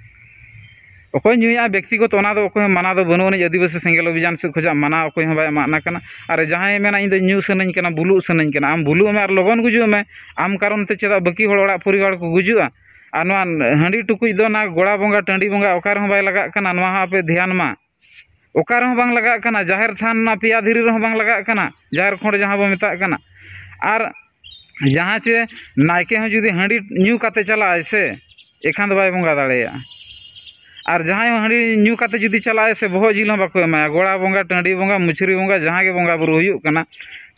ᱚᱠᱚᱭ ᱧᱩᱭᱟ ᱵᱮᱠᱛᱤᱜᱚᱛᱚ, ᱚᱱᱟ ᱫᱚ ᱚᱠᱚᱭ ᱦᱚᱸ ᱢᱟᱱᱟ ᱫᱚ ᱵᱟᱹᱱᱩᱜ ᱟᱹᱱᱤᱡ᱾ ᱟᱹᱫᱤᱵᱟᱹᱥᱤ ᱥᱮᱸᱜᱮᱞ ᱚᱵᱷᱤᱡᱟᱱ ᱥᱮᱫ ᱠᱷᱚᱱᱟᱜ ᱢᱟᱱᱟ ᱚᱠᱚᱭ ᱦᱚᱸ ᱵᱟᱭ ᱮᱢᱟᱜ ᱠᱟᱱᱟ᱾ ᱟᱨ ᱡᱟᱦᱟᱸᱭᱮ ᱢᱮᱱᱟ, "ᱤᱧ ᱫᱚ ᱧᱩ ᱥᱟᱱᱟᱧ ᱠᱟᱱᱟ, ᱵᱩᱞᱩᱜ ᱥᱟᱱᱟᱧ ᱠᱟᱱᱟ", ᱟᱢ ᱵᱩᱞᱩᱜ ᱢᱮ ᱟᱨ ᱞᱚᱜᱚᱱ ᱜᱩᱡᱩᱜ ᱢᱮ᱾ ᱟᱢ ᱠᱟᱨᱚᱱ ᱛᱮ ᱪᱮᱫᱟᱜ ᱵᱟᱹᱠᱤ ᱦᱚᱲ ᱚᱲᱟᱜ ᱯᱚᱨᱤᱵᱟᱨ ᱠᱚ ᱜᱩᱡᱩᱜᱼᱟ? ᱟᱨ ᱱᱚᱣᱟ ᱦᱟᱺᱰᱤ ᱴᱩᱠᱩᱡ ᱫᱚ ᱚᱱᱟ ᱜᱚᱲᱟ ᱵᱚᱸᱜᱟ, ᱴᱟᱺᱰᱤ ᱵᱚᱸᱜᱟ ᱚᱠᱟ ᱨᱮᱦᱚᱸ ᱵᱟᱭ ᱞᱟᱜᱟᱜ ᱠᱟᱱᱟ, ᱱᱚᱣᱟ ᱦᱚᱸ ᱟᱯᱮ ᱫᱷᱮᱭᱟᱱ ᱢᱟ᱾ ᱚᱠᱟ ᱨᱮᱦᱚᱸ ᱵᱟᱝ ᱞᱟᱜᱟᱜ ᱠᱟᱱᱟ, ᱡᱟᱦᱮᱨ ᱛᱷᱟᱱ ᱚᱱᱟ ᱯᱮᱭᱟ ᱫᱷᱤᱨᱤ ᱨᱮᱦᱚᱸ ᱵᱟᱝ ᱞᱟᱜᱟᱜ ᱠᱟᱱᱟ, ᱡᱟᱦᱮᱨ ᱠᱷᱚᱸᱰ ᱡᱟᱦᱟᱸ ᱵᱚ ᱢᱮᱛᱟᱜ ᱠᱟᱱᱟ᱾ ᱟᱨ ᱡᱟᱦᱟᱸ ᱪᱮ ᱱᱟᱭᱠᱮ ᱦᱚᱸ ᱡᱩᱫᱤ ᱦᱟᱺᱰᱤ ᱧᱩ ᱠᱟᱛᱮ ᱪᱟᱞᱟᱜ ᱟᱭ ᱥᱮ, ᱮᱱᱠᱷᱟᱱ ᱫᱚ ᱵᱟᱭ ᱵᱚᱸᱜᱟ ᱫᱟᱲᱮᱭᱟᱜᱼᱟ᱾ ᱟᱨ ᱡᱟᱦᱟᱸᱭ ᱦᱚᱸ ᱦᱟᱺᱰᱤ ᱧᱩ ᱠᱟᱛᱮ ᱡᱩᱫᱤ ᱪᱟᱞᱟᱜ ᱟᱭ ᱥᱮ, ᱵᱚᱦᱚᱜ ᱡᱤᱞ ᱦᱚᱸ ᱵᱟᱠᱚ ᱮᱢᱟᱭᱟ᱾ ᱜᱚᱲᱟ ᱵᱚᱸᱜᱟ, ᱴᱟᱺᱰᱤ ᱵᱚᱸᱜᱟ, ᱢᱩᱪᱨᱤ ᱵᱚᱸᱜᱟ, ᱡᱟᱦᱟᱸ ᱜᱮ ᱵᱚᱸᱜᱟ ᱵᱩᱨᱩ ᱦᱩᱭᱩᱜ ᱠᱟᱱᱟ,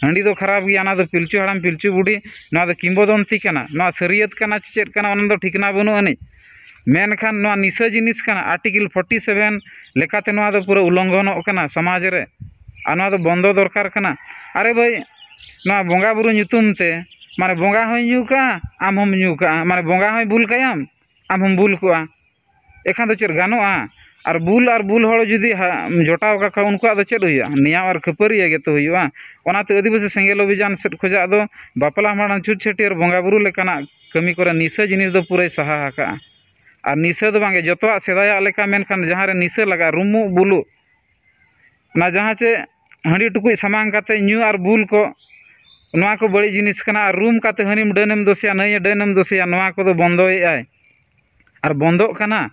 ᱦᱟᱺᱰᱤ ᱫᱚ ᱠᱷᱟᱨᱟᱯ ᱜᱮᱭᱟ, ᱚᱱᱟ ᱫᱚ ᱯᱤᱞᱪᱩ ᱦᱟᱲᱟᱢ ᱯᱤᱞᱪᱩ ᱵᱩᱰᱷᱤ, ᱱᱚᱣᱟ ᱫᱚ ᱠᱤᱝᱵᱚᱫᱚᱱᱛᱤ ᱠᱟᱱᱟ, ᱱᱚᱣᱟ ᱥᱟᱹᱨᱤᱭᱟᱹᱛ ᱠᱟᱱᱟ ᱪᱮ ᱪᱮᱫ ᱠᱟᱱᱟ, ᱚᱱᱟ ᱫᱚ ᱴᱷᱤᱠᱟᱹᱱᱟ ᱵᱟᱹᱱᱩᱜ ᱟᱹᱱᱤᱡ᱾ ᱢᱮᱱᱠᱷᱟᱱ ᱱᱚᱣᱟ ᱱᱤᱥᱟᱹ ᱡᱤᱱᱤᱥ ᱠᱟᱱᱟ, ᱟᱨᱴᱤᱠᱮᱞ ᱯᱷᱳᱨᱴᱤ ᱥᱮᱵᱷᱮᱱ ᱞᱮᱠᱟᱛᱮ ᱱᱚᱣᱟ ᱫᱚ ᱯᱩᱨᱟᱹ ᱩᱞᱞᱚᱝᱜᱷᱚᱱᱚᱜ ᱠᱟᱱᱟ ᱥᱚᱢᱟᱡᱽ ᱨᱮ᱾ ᱟᱨ ᱱᱚᱣᱟ ᱫᱚ ᱵᱚᱱᱫᱚ ᱫᱚᱨᱠᱟᱨ ᱠᱟᱱᱟ᱾ ᱟᱨᱮ ᱵᱷᱟᱹᱭ, ᱱᱚᱣᱟ ᱵᱚᱸᱜᱟ ᱵᱩᱨᱩ ᱧᱩᱛᱩᱢ ᱛᱮ, ᱢᱟᱱᱮ, ᱵᱚᱸᱜᱟ ᱦᱚᱸᱭ ᱧᱩ ᱠᱟᱜᱼᱟ, ᱟᱢ ᱦᱚᱸᱢ ᱧᱩ ᱠᱟᱜᱼᱟ, ᱢᱟᱱᱮ, ᱵᱚᱸᱜᱟ ᱦᱚᱸᱭ ᱵᱩᱞ ᱠᱟᱭᱟᱢ, ᱟᱢ ᱦᱚᱸᱢ ᱵᱩᱞ ᱠᱚᱜᱼᱟ᱾ ᱮᱠᱷᱟᱱ ᱫᱚ ᱪᱮᱫ ᱜᱟᱱᱚᱜᱼᱟ? ᱟᱨ ᱵᱩᱞ ᱟᱨ ᱵᱩᱞ ᱦᱚᱲ ᱡᱩᱫᱤ ᱦᱟ-, ᱡᱚᱴᱟᱣ ᱠᱟᱠᱚᱣᱟ, ᱩᱱᱠᱩᱣᱟᱜ ᱫᱚ ᱪᱮᱫ ᱦᱩᱭᱩᱜᱼᱟ? ᱱᱮᱭᱟᱣ ᱟᱨ ᱠᱷᱟᱹᱯᱟᱹᱨᱤᱭᱟᱹ ᱜᱮᱛᱚ ᱦᱩᱭᱩᱜᱼᱟ᱾ ᱚᱱᱟᱛᱮ ᱟᱹᱫᱤᱵᱟᱹᱥᱤ ᱥᱮᱸᱜᱮᱞ ᱚᱵᱷᱤᱡᱟᱱ ᱥᱮᱫ ᱠᱷᱚᱱᱟᱜ ᱫᱚ ᱵᱟᱯᱞᱟ ᱵᱷᱟᱸᱰᱟᱱ, ᱪᱷᱩᱛ ᱪᱷᱟᱹᱴᱭᱟᱹᱨ, ᱵᱚᱸᱜᱟ ᱵᱩᱨᱩ ᱞᱮᱠᱟᱱᱟᱜ ᱠᱟᱹᱢᱤ ᱠᱚᱨᱮ ᱱᱤᱥᱟᱹ ᱡᱤᱱᱤᱥ ᱫᱚ ᱯᱩᱨᱟᱹᱭ ᱥᱟᱦᱟ ᱟᱠᱟᱜᱼᱟ᱾ ᱟᱨ ᱱᱤᱥᱟᱹ ᱫᱚ ᱵᱟᱝᱜᱮ, ᱡᱚᱛᱚᱣᱟᱜ ᱥᱮᱫᱟᱭᱟᱜ ᱞᱮᱠᱟ, ᱢᱮᱱᱠᱷᱟᱱ ᱡᱟᱦᱟᱸ ᱨᱮ ᱱᱤᱥᱟᱹ ᱞᱟᱜᱟᱜᱼᱟ, ᱨᱩᱢᱩᱜ ᱵᱩᱞᱩᱜ, ᱚᱱᱟ ᱡᱟᱦᱟᱸ ᱪᱮ ᱦᱟᱺᱰᱤ ᱴᱩᱠᱩᱡ ᱥᱟᱢᱟᱝ ᱠᱟᱛᱮ ᱧᱩ ᱟᱨ ᱵᱩᱞ ᱠᱚ, ᱱᱚᱣᱟ ᱠᱚ ᱵᱟᱹᱲᱤᱡ ᱡᱤᱱᱤᱥ ᱠᱟᱱᱟ᱾ ᱟᱨ ᱨᱩᱢ ᱠᱟᱛᱮ ᱦᱟᱹᱱᱤᱢ ᱰᱟᱹᱱᱮᱢ ᱫᱳᱥᱮᱭᱟ, ᱱᱟᱹᱭᱮ ᱰᱟᱹᱱᱮᱢ ᱫᱳᱥᱮᱭᱟ, ᱱᱚᱣᱟ ᱠᱚᱫᱚ ᱵᱚᱱᱫᱚᱭᱮᱫ ᱟᱭ ᱟᱨ ᱵᱚᱱᱫᱚᱜ ᱠᱟᱱᱟ᱾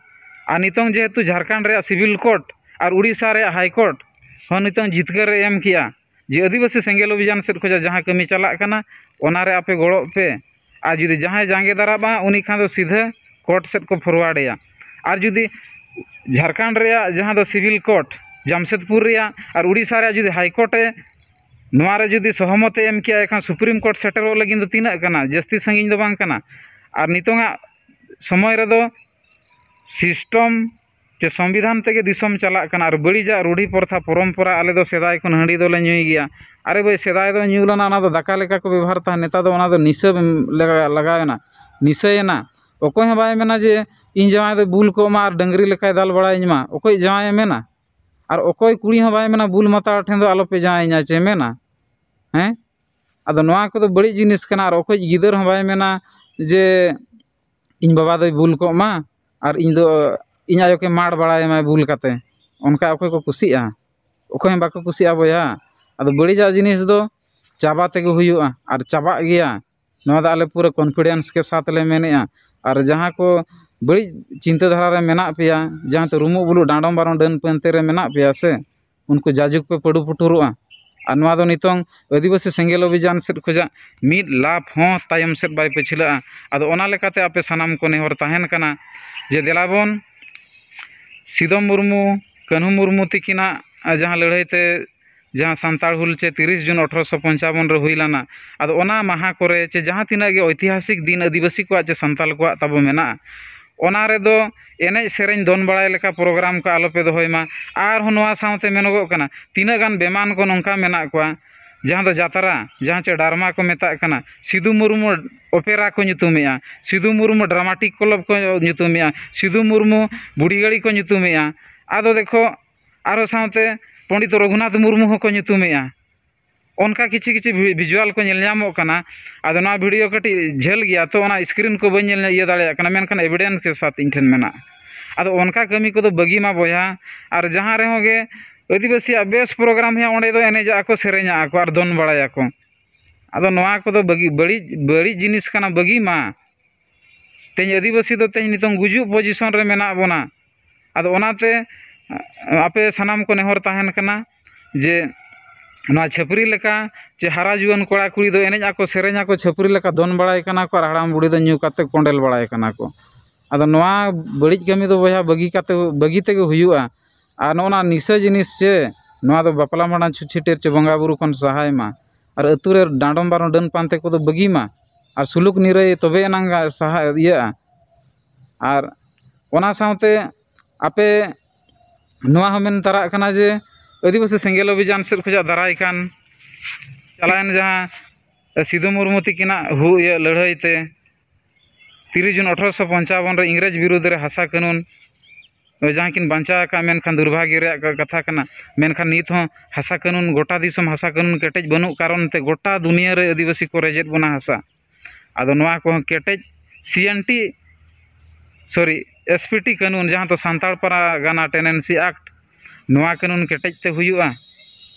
ᱟᱨ ᱱᱤᱛᱚᱝ ᱡᱮᱦᱮᱛᱩ ᱡᱷᱟᱲᱠᱷᱚᱸᱰ ᱨᱮᱭᱟᱜ ᱥᱤᱵᱤᱞ ᱠᱳᱨᱴ ᱟᱨ ᱩᱲᱤᱥᱥᱟ ᱨᱮᱭᱟᱜ ᱦᱟᱭ ᱠᱳᱨᱴ ᱦᱚᱸ ᱱᱤᱛᱚᱝ ᱡᱤᱛᱠᱟᱹᱨ ᱮ ᱮᱢ ᱠᱮᱜᱼᱟ ᱡᱮ ᱟᱹᱫᱤᱵᱟᱹᱥᱤ ᱥᱮᱸᱜᱮᱞ ᱚᱵᱷᱤᱡᱟᱱ ᱥᱮᱫ ᱠᱷᱚᱱᱟᱜ ᱡᱟᱦᱟᱸ ᱠᱟᱹᱢᱤ ᱪᱟᱞᱟᱜ ᱠᱟᱱᱟ, ᱚᱱᱟ ᱨᱮ ᱟᱯᱮ ᱜᱚᱲᱚᱜ ᱯᱮ᱾ ᱟᱨ ᱡᱩᱫᱤ ᱡᱟᱦᱟᱸᱭ ᱡᱟᱸᱜᱮ ᱫᱟᱨᱟᱢᱟ, ᱩᱱᱤ ᱠᱷᱟᱱ ᱫᱚ ᱥᱤᱫᱷᱟᱹ ᱠᱳᱨᱴ ᱥᱮᱫ ᱠᱚ ᱯᱷᱚᱨᱣᱟᱨᱰ ᱮᱭᱟ᱾ ᱟᱨ ᱡᱩᱫᱤ ᱡᱷᱟᱲᱠᱷᱚᱸᱰ ᱨᱮᱭᱟᱜ ᱡᱟᱦᱟᱸ ᱫᱚ ᱥᱤᱵᱤᱞ ᱠᱳᱨᱴ ᱡᱟᱢᱥᱮᱫᱽᱯᱩᱨ ᱨᱮᱭᱟᱜ ᱟᱨ ᱩᱲᱤᱥᱥᱟ ᱨᱮᱭᱟᱜ ᱡᱩᱫᱤ ᱦᱟᱭ ᱠᱳᱨᱴ ᱮ ᱱᱚᱣᱟ ᱨᱮ ᱡᱩᱫᱤ ᱥᱚᱦᱚᱢᱚᱛ ᱮ ᱮᱢ ᱠᱮᱭᱟ, ᱮᱱᱠᱷᱟᱱ ᱥᱩᱯᱨᱤᱢ ᱠᱳᱨᱴ ᱥᱮᱴᱮᱨᱚᱜ ᱞᱟᱹᱜᱤᱫ ᱫᱚ ᱛᱤᱱᱟᱹᱜ ᱠᱟᱱᱟ? ᱡᱟᱹᱥᱛᱤ ᱥᱟᱺᱜᱤᱧ ᱫᱚ ᱵᱟᱝ ᱠᱟᱱᱟ᱾ ᱟᱨ ᱱᱤᱛᱚᱝᱟᱜ ᱥᱚᱢᱚᱭ ᱨᱮᱫᱚ ᱥᱤᱥᱴᱚᱢ ᱪᱮ ᱥᱚᱝᱵᱤᱫᱷᱟᱱ ᱛᱮᱜᱮ ᱫᱤᱥᱚᱢ ᱪᱟᱞᱟᱜ ᱠᱟᱱᱟ᱾ ᱟᱨ ᱵᱟᱹᱲᱤᱡᱟᱜ ᱨᱩᱰᱷᱤ ᱯᱨᱚᱛᱷᱟ ᱯᱚᱨᱚᱢᱯᱚᱨᱟ, ᱟᱞᱮ ᱫᱚ ᱥᱮᱫᱟᱭ ᱠᱷᱚᱱ ᱦᱟᱺᱰᱤ ᱫᱚᱞᱮ ᱧᱩᱭ ᱜᱮᱭᱟ᱾ ᱟᱨᱮ ᱵᱷᱟᱹᱭ, ᱥᱮᱫᱟᱭ ᱫᱚ ᱧᱩ ᱞᱮᱱᱟ, ᱚᱱᱟ ᱫᱚ ᱫᱟᱠᱟ ᱞᱮᱠᱟ ᱠᱚ ᱵᱮᱵᱚᱦᱟᱨ ᱛᱟᱦᱮᱸᱫ, ᱱᱮᱛᱟᱨ ᱫᱚ ᱚᱱᱟ ᱫᱚ ᱱᱤᱥᱟᱹ ᱞᱟᱜᱟᱣ-, ᱞᱟᱜᱟᱣᱮᱱᱟ, ᱱᱤᱥᱟᱹᱭᱮᱱᱟ᱾ ᱚᱠᱚᱭ ᱦᱚᱸ ᱵᱟᱭ ᱢᱮᱱᱟ ᱡᱮ ᱤᱧ ᱡᱟᱶᱟᱭ ᱫᱚ ᱵᱩᱞ ᱠᱚᱜ ᱢᱟ ᱟᱨ ᱰᱟᱹᱝᱨᱤ ᱞᱮᱠᱟᱭ ᱫᱟᱞ ᱵᱟᱲᱟᱭᱤᱧ ᱢᱟ᱾ ᱚᱠᱚᱭ ᱡᱟᱶᱟᱭᱮ ᱢᱮᱱᱟ? ᱟᱨ ᱚᱠᱚᱭ ᱠᱩᱲᱤ ᱦᱚᱸ ᱵᱟᱭ ᱢᱮᱱᱟ ᱵᱩᱞ ᱢᱟᱛᱟᱞ ᱴᱷᱮᱱ ᱫᱚ ᱟᱞᱚᱯᱮ ᱡᱟᱶᱟᱭᱤᱧᱟ ᱪᱮ ᱢᱮᱱᱟ? ᱦᱮᱸ? ᱟᱫᱚ ᱱᱚᱣᱟ ᱠᱚᱫᱚ ᱵᱟᱹᱲᱤᱡ ᱡᱤᱱᱤᱥ ᱠᱟᱱᱟ᱾ ᱟᱨ ᱚᱠᱚᱭ ᱜᱤᱫᱟᱹᱨ ᱦᱚᱸ ᱵᱟᱭ ᱢᱮᱱᱟ ᱡᱮ ᱤᱧ ᱵᱟᱵᱟ ᱫᱚᱭ ᱵᱩᱞ ᱠᱚᱜ ᱢᱟ ᱟᱨ ᱤᱧ ᱫᱚ, ᱤᱧ ᱟᱭᱳ ᱠᱤᱱ ᱢᱟᱲ ᱵᱟᱲᱟᱭᱮᱢᱟᱭ ᱵᱩᱞ ᱠᱟᱛᱮ᱾ ᱚᱱᱠᱟ ᱚᱠᱚᱭ ᱠᱚ ᱠᱩᱥᱤᱜᱼᱟ? ᱚᱠᱚᱭ ᱦᱚᱸ ᱵᱟᱠᱚ ᱠᱩᱥᱤᱜᱼᱟ ᱵᱚᱭᱦᱟ᱾ ᱟᱫᱚ ᱵᱟᱹᱲᱤᱡᱟᱜ ᱡᱤᱱᱤᱥ ᱫᱚ ᱪᱟᱵᱟ ᱛᱮᱜᱮ ᱦᱩᱭᱩᱜᱼᱟ ᱟᱨ ᱪᱟᱵᱟᱜ ᱜᱮᱭᱟ᱾ ᱱᱚᱣᱟ ᱫᱚ ᱟᱞᱮ ᱯᱩᱨᱟᱹ confidence ᱠᱮ ᱥᱟᱛᱷ ᱞᱮ ᱢᱮᱱᱮᱫᱼᱟ᱾ ᱟᱨ ᱡᱟᱦᱟᱸ ᱠᱚ ᱵᱟᱹᱲᱤᱡ ᱪᱤᱱᱛᱟᱹ ᱫᱷᱟᱨᱟ ᱨᱮ ᱢᱮᱱᱟᱜ ᱯᱮᱭᱟ, ᱡᱟᱦᱟᱸ ᱛᱮ ᱨᱩᱢᱩᱜ ᱵᱩᱞᱩᱜ, ᱰᱟᱸᱰᱚᱢ ᱵᱟᱨᱚᱢ, ᱰᱟᱹᱱ ᱯᱟᱹᱱᱛᱮ ᱨᱮ ᱢᱮᱱᱟᱜ ᱯᱮᱭᱟ ᱥᱮ, ᱩᱱᱠᱩ ᱡᱟᱡᱩᱜᱽ ᱯᱮ ᱯᱟᱹᱰᱩ ᱯᱩᱴᱩᱨᱚᱜᱼᱟ᱾ ᱟᱨ ᱱᱚᱣᱟ ᱫᱚ ᱱᱤᱛᱚᱝ ᱟᱹᱫᱤᱵᱟᱹᱥᱤ ᱥᱮᱸᱜᱮᱞ ᱚᱵᱷᱤᱡᱟᱱ ᱥᱮᱫ ᱠᱷᱚᱱᱟᱜ ᱢᱤᱫ ᱞᱟᱯ ᱦᱚᱸ ᱛᱟᱭᱚᱢ ᱥᱮᱫ ᱵᱟᱭ ᱯᱟᱹᱪᱷᱞᱟᱹᱜᱼᱟ᱾ ᱟᱫᱚ ᱚᱱᱟ ᱞᱮᱠᱟᱛᱮ ᱟᱯᱮ ᱥᱟᱱᱟᱢ ᱠᱚ ᱱᱮᱦᱚᱨ ᱛᱟᱦᱮᱱ ᱠᱟᱱᱟ ᱡᱮ ᱫᱮᱞᱟ ᱵᱚᱱ ᱥᱤᱫᱚ ᱢᱩᱨᱢᱩ, ᱠᱟᱹᱱᱦᱩ ᱢᱩᱨᱢᱩ ᱛᱤᱠᱤᱱᱟᱜ ᱡᱟᱦᱟᱸ ᱞᱟᱹᱲᱦᱟᱹᱭ ᱛᱮ ᱡᱟᱦᱟᱸ ᱥᱟᱱᱛᱟᱲ ᱦᱩᱞ ᱪᱮ ᱛᱤᱨᱤᱥ ᱡᱩᱱ ᱟᱴᱷᱨᱚᱥᱚ ᱯᱚᱧᱪᱟᱵᱚᱱ ᱨᱮ ᱦᱩᱭ ᱞᱮᱱᱟ, ᱟᱫᱚ ᱚᱱᱟ ᱢᱟᱦᱟ ᱠᱚᱨᱮ ᱪᱮ ᱡᱟᱦᱟᱸ ᱛᱤᱱᱟᱹᱜ ᱜᱮ ᱳᱭᱛᱤᱦᱟᱥᱤᱠ ᱫᱤᱱ ᱟᱹᱫᱤᱵᱟᱹᱥᱤ ᱠᱚᱣᱟᱜ ᱪᱮ ᱥᱟᱱᱛᱟᱲ ᱠᱚᱣᱟᱜ ᱛᱟᱵᱚ ᱢᱮᱱᱟᱜᱼᱟ, ᱚᱱᱟ ᱨᱮᱫᱚ ᱮᱱᱮᱡ ᱥᱮᱨᱮᱧ ᱫᱚᱱ ᱵᱟᱲᱟᱭ ᱞᱮᱠᱟ ᱯᱨᱳᱜᱨᱟᱢ ᱠᱚ ᱟᱞᱚᱯᱮ ᱫᱚᱦᱚᱭ ᱢᱟ᱾ ᱟᱨᱦᱚᱸ ᱱᱚᱣᱟ ᱥᱟᱶᱛᱮ ᱢᱮᱱᱚᱜᱚᱜ ᱠᱟᱱᱟ, ᱛᱤᱱᱟᱹᱜ ᱜᱟᱱ ᱵᱮᱢᱟᱱ ᱠᱚ ᱱᱚᱝᱠᱟ ᱢᱮᱱᱟᱜ ᱠᱚᱣᱟ, ᱡᱟᱦᱟᱸ ᱫᱚ ᱡᱟᱛᱨᱟ, ᱡᱟᱦᱟᱸ ᱪᱮ ᱰᱨᱟᱢᱟ ᱠᱚ ᱢᱮᱛᱟᱜ ᱠᱟᱱᱟ, ᱥᱤᱫᱩ ᱢᱩᱨᱢᱩ ᱚᱯᱮᱨᱟ ᱠᱚ ᱧᱩᱛᱩᱢᱮᱜᱼᱟ, ᱥᱤᱫᱩ ᱢᱩᱨᱢᱩ ᱰᱨᱟᱢᱟᱴᱤᱠ ᱠᱞᱟᱵᱽ ᱠᱚ ᱧᱩᱛᱩᱢᱮᱜᱼᱟ, ᱥᱤᱫᱩ ᱢᱩᱨᱢᱩ ᱵᱩᱲᱦᱤ ᱜᱟᱹᱲᱤ ᱠᱚ ᱧᱩᱛᱩᱢᱮᱜᱼᱟ᱾ ᱟᱫᱚ ᱫᱮᱠᱷᱚ, ᱟᱨᱦᱚᱸ ᱥᱟᱶᱛᱮ ᱯᱚᱱᱰᱤᱛ ᱨᱚᱜᱷᱩᱱᱟᱛᱷ ᱢᱩᱨᱢᱩ ᱦᱚᱸᱠᱚ ᱧᱩᱛᱩᱢᱮᱜᱼᱟ᱾ ᱚᱱᱠᱟ ᱠᱤᱪᱷᱤ ᱠᱤᱪᱷᱤ ᱵᱷᱤ-, ᱵᱷᱤᱡᱩᱣᱟᱞ ᱠᱚ ᱧᱮᱞ ᱧᱟᱢᱚᱜ ᱠᱟᱱᱟ᱾ ᱟᱫᱚ ᱱᱚᱣᱟ ᱵᱷᱤᱰᱤᱭᱳ ᱠᱟᱹᱴᱤᱡ ᱡᱷᱟᱹᱞ ᱜᱮᱭᱟ, ᱛᱚ ᱚᱱᱟ ᱥᱠᱨᱤᱱ ᱠᱚ ᱵᱟᱹᱧ ᱧᱮᱞ ᱤᱭᱟᱹ ᱫᱟᱲᱮᱭᱟᱜ ᱠᱟᱱᱟ, ᱢᱮᱱᱠᱷᱟᱱ ᱮᱵᱷᱤᱰᱮᱱᱥ ᱜᱮ ᱥᱟᱛ ᱤᱧ ᱴᱷᱮᱱ ᱢᱮᱱᱟᱜᱼᱟ᱾ ᱟᱫᱚ ᱚᱱᱠᱟ ᱠᱟᱹᱢᱤ ᱠᱚᱫᱚ ᱵᱟᱹᱜᱤ ᱢᱟ ᱵᱚᱭᱦᱟ, ᱟᱨ ᱡᱟᱦᱟᱸ ᱨᱮᱦᱚᱸ ᱜᱮ ᱟᱹᱫᱤᱵᱟᱹᱥᱤᱭᱟᱜ ᱵᱮᱥ ᱯᱨᱳᱜᱨᱟᱢ ᱦᱩᱭᱩᱜᱼᱟ, ᱚᱸᱰᱮ ᱫᱚ ᱮᱱᱮᱡᱟᱜ ᱟᱠᱚ, ᱥᱮᱨᱮᱧᱟᱜ ᱟᱠᱚ ᱟᱨ ᱫᱚᱱ ᱵᱟᱲᱟᱭᱟᱠᱚ᱾ ᱟᱫᱚ ᱱᱚᱣᱟ ᱠᱚᱫᱚ ᱵᱟᱹᱜᱤ, ᱵᱟᱹᱲᱤᱡ, ᱵᱟᱹᱲᱤᱡ ᱡᱤᱱᱤᱥ ᱠᱟᱱᱟ, ᱵᱟᱹᱜᱤ ᱢᱟ᱾ ᱛᱮᱦᱮᱧ ᱟᱹᱫᱤᱵᱟᱹᱥᱤ ᱫᱚ ᱛᱮᱦᱮᱧ ᱱᱤᱛᱚᱝ ᱜᱩᱡᱩᱜ ᱯᱚᱡᱤᱥᱚᱱ ᱨᱮ ᱢᱮᱱᱟᱜ ᱵᱚᱱᱟ᱾ ᱟᱫᱚ ᱚᱱᱟᱛᱮ ᱟᱯᱮ ᱥᱟᱱᱟᱢ ᱠᱚ ᱱᱮᱦᱚᱨ ᱛᱟᱦᱮᱱ ᱠᱟᱱᱟ ᱡᱮ ᱱᱚᱣᱟ ᱪᱷᱟᱹᱯᱨᱤ ᱞᱮᱠᱟ ᱡᱮ ᱦᱟᱨᱟ ᱡᱩᱣᱟᱹᱱ ᱠᱚᱲᱟ ᱠᱩᱲᱤ ᱫᱚ ᱮᱱᱮᱡ ᱟᱠᱚ, ᱥᱮᱨᱮᱧ ᱟᱠᱚ, ᱪᱷᱟᱹᱯᱨᱤ ᱞᱮᱠᱟ ᱫᱚᱱ ᱵᱟᱲᱟᱭ ᱠᱟᱱᱟ ᱠᱚ ᱟᱨ ᱦᱟᱲᱟᱢ ᱵᱩᱲᱦᱤ ᱫᱚ ᱧᱩ ᱠᱟᱛᱮ ᱠᱚᱸᱰᱮᱞ ᱵᱟᱲᱟᱭ ᱠᱟᱱᱟ ᱠᱚ᱾ ᱟᱫᱚ ᱱᱚᱣᱟ ᱵᱟᱹᱲᱤᱡ ᱠᱟᱹᱢᱤ ᱫᱚ ᱵᱚᱭᱦᱟ ᱵᱟᱹᱜᱤ ᱠᱟᱛᱮ, ᱵᱟᱹᱜᱤ ᱛᱮᱜᱮ ᱦᱩᱭᱩᱜᱼᱟ᱾ ᱟᱨ ᱱᱚᱜᱼᱚ ᱱᱟ ᱱᱤᱥᱟᱹ ᱡᱤᱱᱤᱥ ᱪᱮ, ᱱᱚᱣᱟ ᱫᱚ ᱵᱟᱯᱞᱟ ᱵᱷᱟᱸᱰᱟᱱ ᱪᱷᱩᱛ ᱪᱷᱟᱹᱴᱭᱟᱹᱨ ᱪᱮ ᱵᱚᱸᱜᱟ ᱵᱩᱨᱩ ᱠᱷᱚᱱ ᱥᱟᱦᱟᱭ ᱢᱟ᱾ ᱟᱨ ᱟᱹᱛᱩ ᱨᱮ ᱰᱟᱸᱰᱚᱢ ᱵᱟᱨᱚᱱ ᱰᱟᱹᱱ ᱯᱟᱱᱛᱮ ᱠᱚᱫᱚ ᱵᱟᱹᱜᱤ ᱢᱟ᱾ ᱟᱨ ᱥᱩᱞᱩᱠ ᱱᱤᱨᱟᱹᱭ ᱛᱚᱵᱮ ᱮᱱᱟᱝ ᱥᱟᱦᱟ ᱤᱭᱟᱹᱜᱼᱟ᱾ ᱟᱨ ᱚᱱᱟ ᱥᱟᱶᱛᱮ ᱟᱯᱮ ᱱᱚᱣᱟ ᱦᱚᱸ ᱢᱮᱱ ᱛᱟᱨᱟᱜ ᱠᱟᱱᱟ ᱡᱮ ᱟᱹᱫᱤᱵᱟᱹᱥᱤ ᱥᱮᱸᱜᱮᱞ ᱚᱵᱷᱤᱡᱟᱱ ᱥᱮᱫ ᱠᱷᱚᱱᱟᱜ ᱫᱟᱨᱟᱭ ᱠᱟᱱ ᱪᱟᱞᱟᱣᱮᱱ ᱡᱟᱦᱟᱸ ᱥᱤᱫᱩ ᱢᱩᱨᱢᱩ ᱛᱤᱠᱤᱱᱟᱜ ᱦᱩ-, ᱤᱭᱟᱹ ᱞᱟᱹᱲᱦᱟᱹᱭ ᱛᱮ ᱛᱤᱨᱤᱥ ᱡᱩᱱ ᱟᱴᱷᱨᱚᱥᱚ ᱯᱚᱧᱪᱟᱵᱚᱱ ᱨᱮ ᱤᱝᱨᱮᱡᱽ ᱵᱤᱨᱩᱫᱽ ᱨᱮ ᱦᱟᱥᱟ ᱠᱟᱹᱱᱩᱱ, ᱡᱟᱦᱟᱸ ᱠᱤᱱ ᱵᱟᱧᱪᱟᱣ ᱟᱠᱟᱫ, ᱢᱮᱱᱠᱷᱟᱱ ᱫᱩᱨᱵᱷᱟᱜᱽᱭᱚ ᱨᱮᱭᱟᱜ ᱠᱟ-, ᱠᱟᱛᱷᱟ ᱠᱟᱱᱟ᱾ ᱢᱮᱱᱠᱷᱟᱱ ᱱᱤᱛ ᱦᱚᱸ ᱦᱟᱥᱟ ᱠᱟᱹᱱᱩᱱ, ᱜᱚᱴᱟ ᱫᱤᱥᱚᱢ ᱦᱟᱥᱟ ᱠᱟᱹᱱᱩᱱ ᱠᱮᱴᱮᱡ ᱵᱟᱹᱱᱩᱜ ᱠᱟᱨᱚᱱ ᱛᱮ ᱜᱚᱴᱟ ᱫᱩᱱᱤᱭᱟᱹ ᱨᱮ ᱟᱹᱫᱤᱵᱟᱹᱥᱤ ᱠᱚ ᱨᱮᱡᱮᱫ ᱵᱚᱱᱟ ᱦᱟᱥᱟ᱾ ᱟᱫᱚ ᱱᱚᱣᱟ ᱠᱚᱦᱚᱸ ᱠᱮᱴᱮᱡ ᱥᱤ ᱮᱱ ᱴᱤ, ᱥᱚᱨᱤ, ᱮᱥ ᱯᱤ ᱴᱤ ᱠᱟᱹᱱᱩᱱ, ᱡᱟᱦᱟᱸ ᱫᱚ ᱥᱟᱱᱛᱟᱲ ᱯᱟᱨᱜᱟᱱᱟ ᱴᱮᱱᱮᱱᱥᱤ ᱮᱠᱴ, ᱱᱚᱣᱟ ᱠᱟᱹᱱᱩᱱ ᱠᱮᱴᱮᱡ ᱛᱮ ᱦᱩᱭᱩᱜᱼᱟ᱾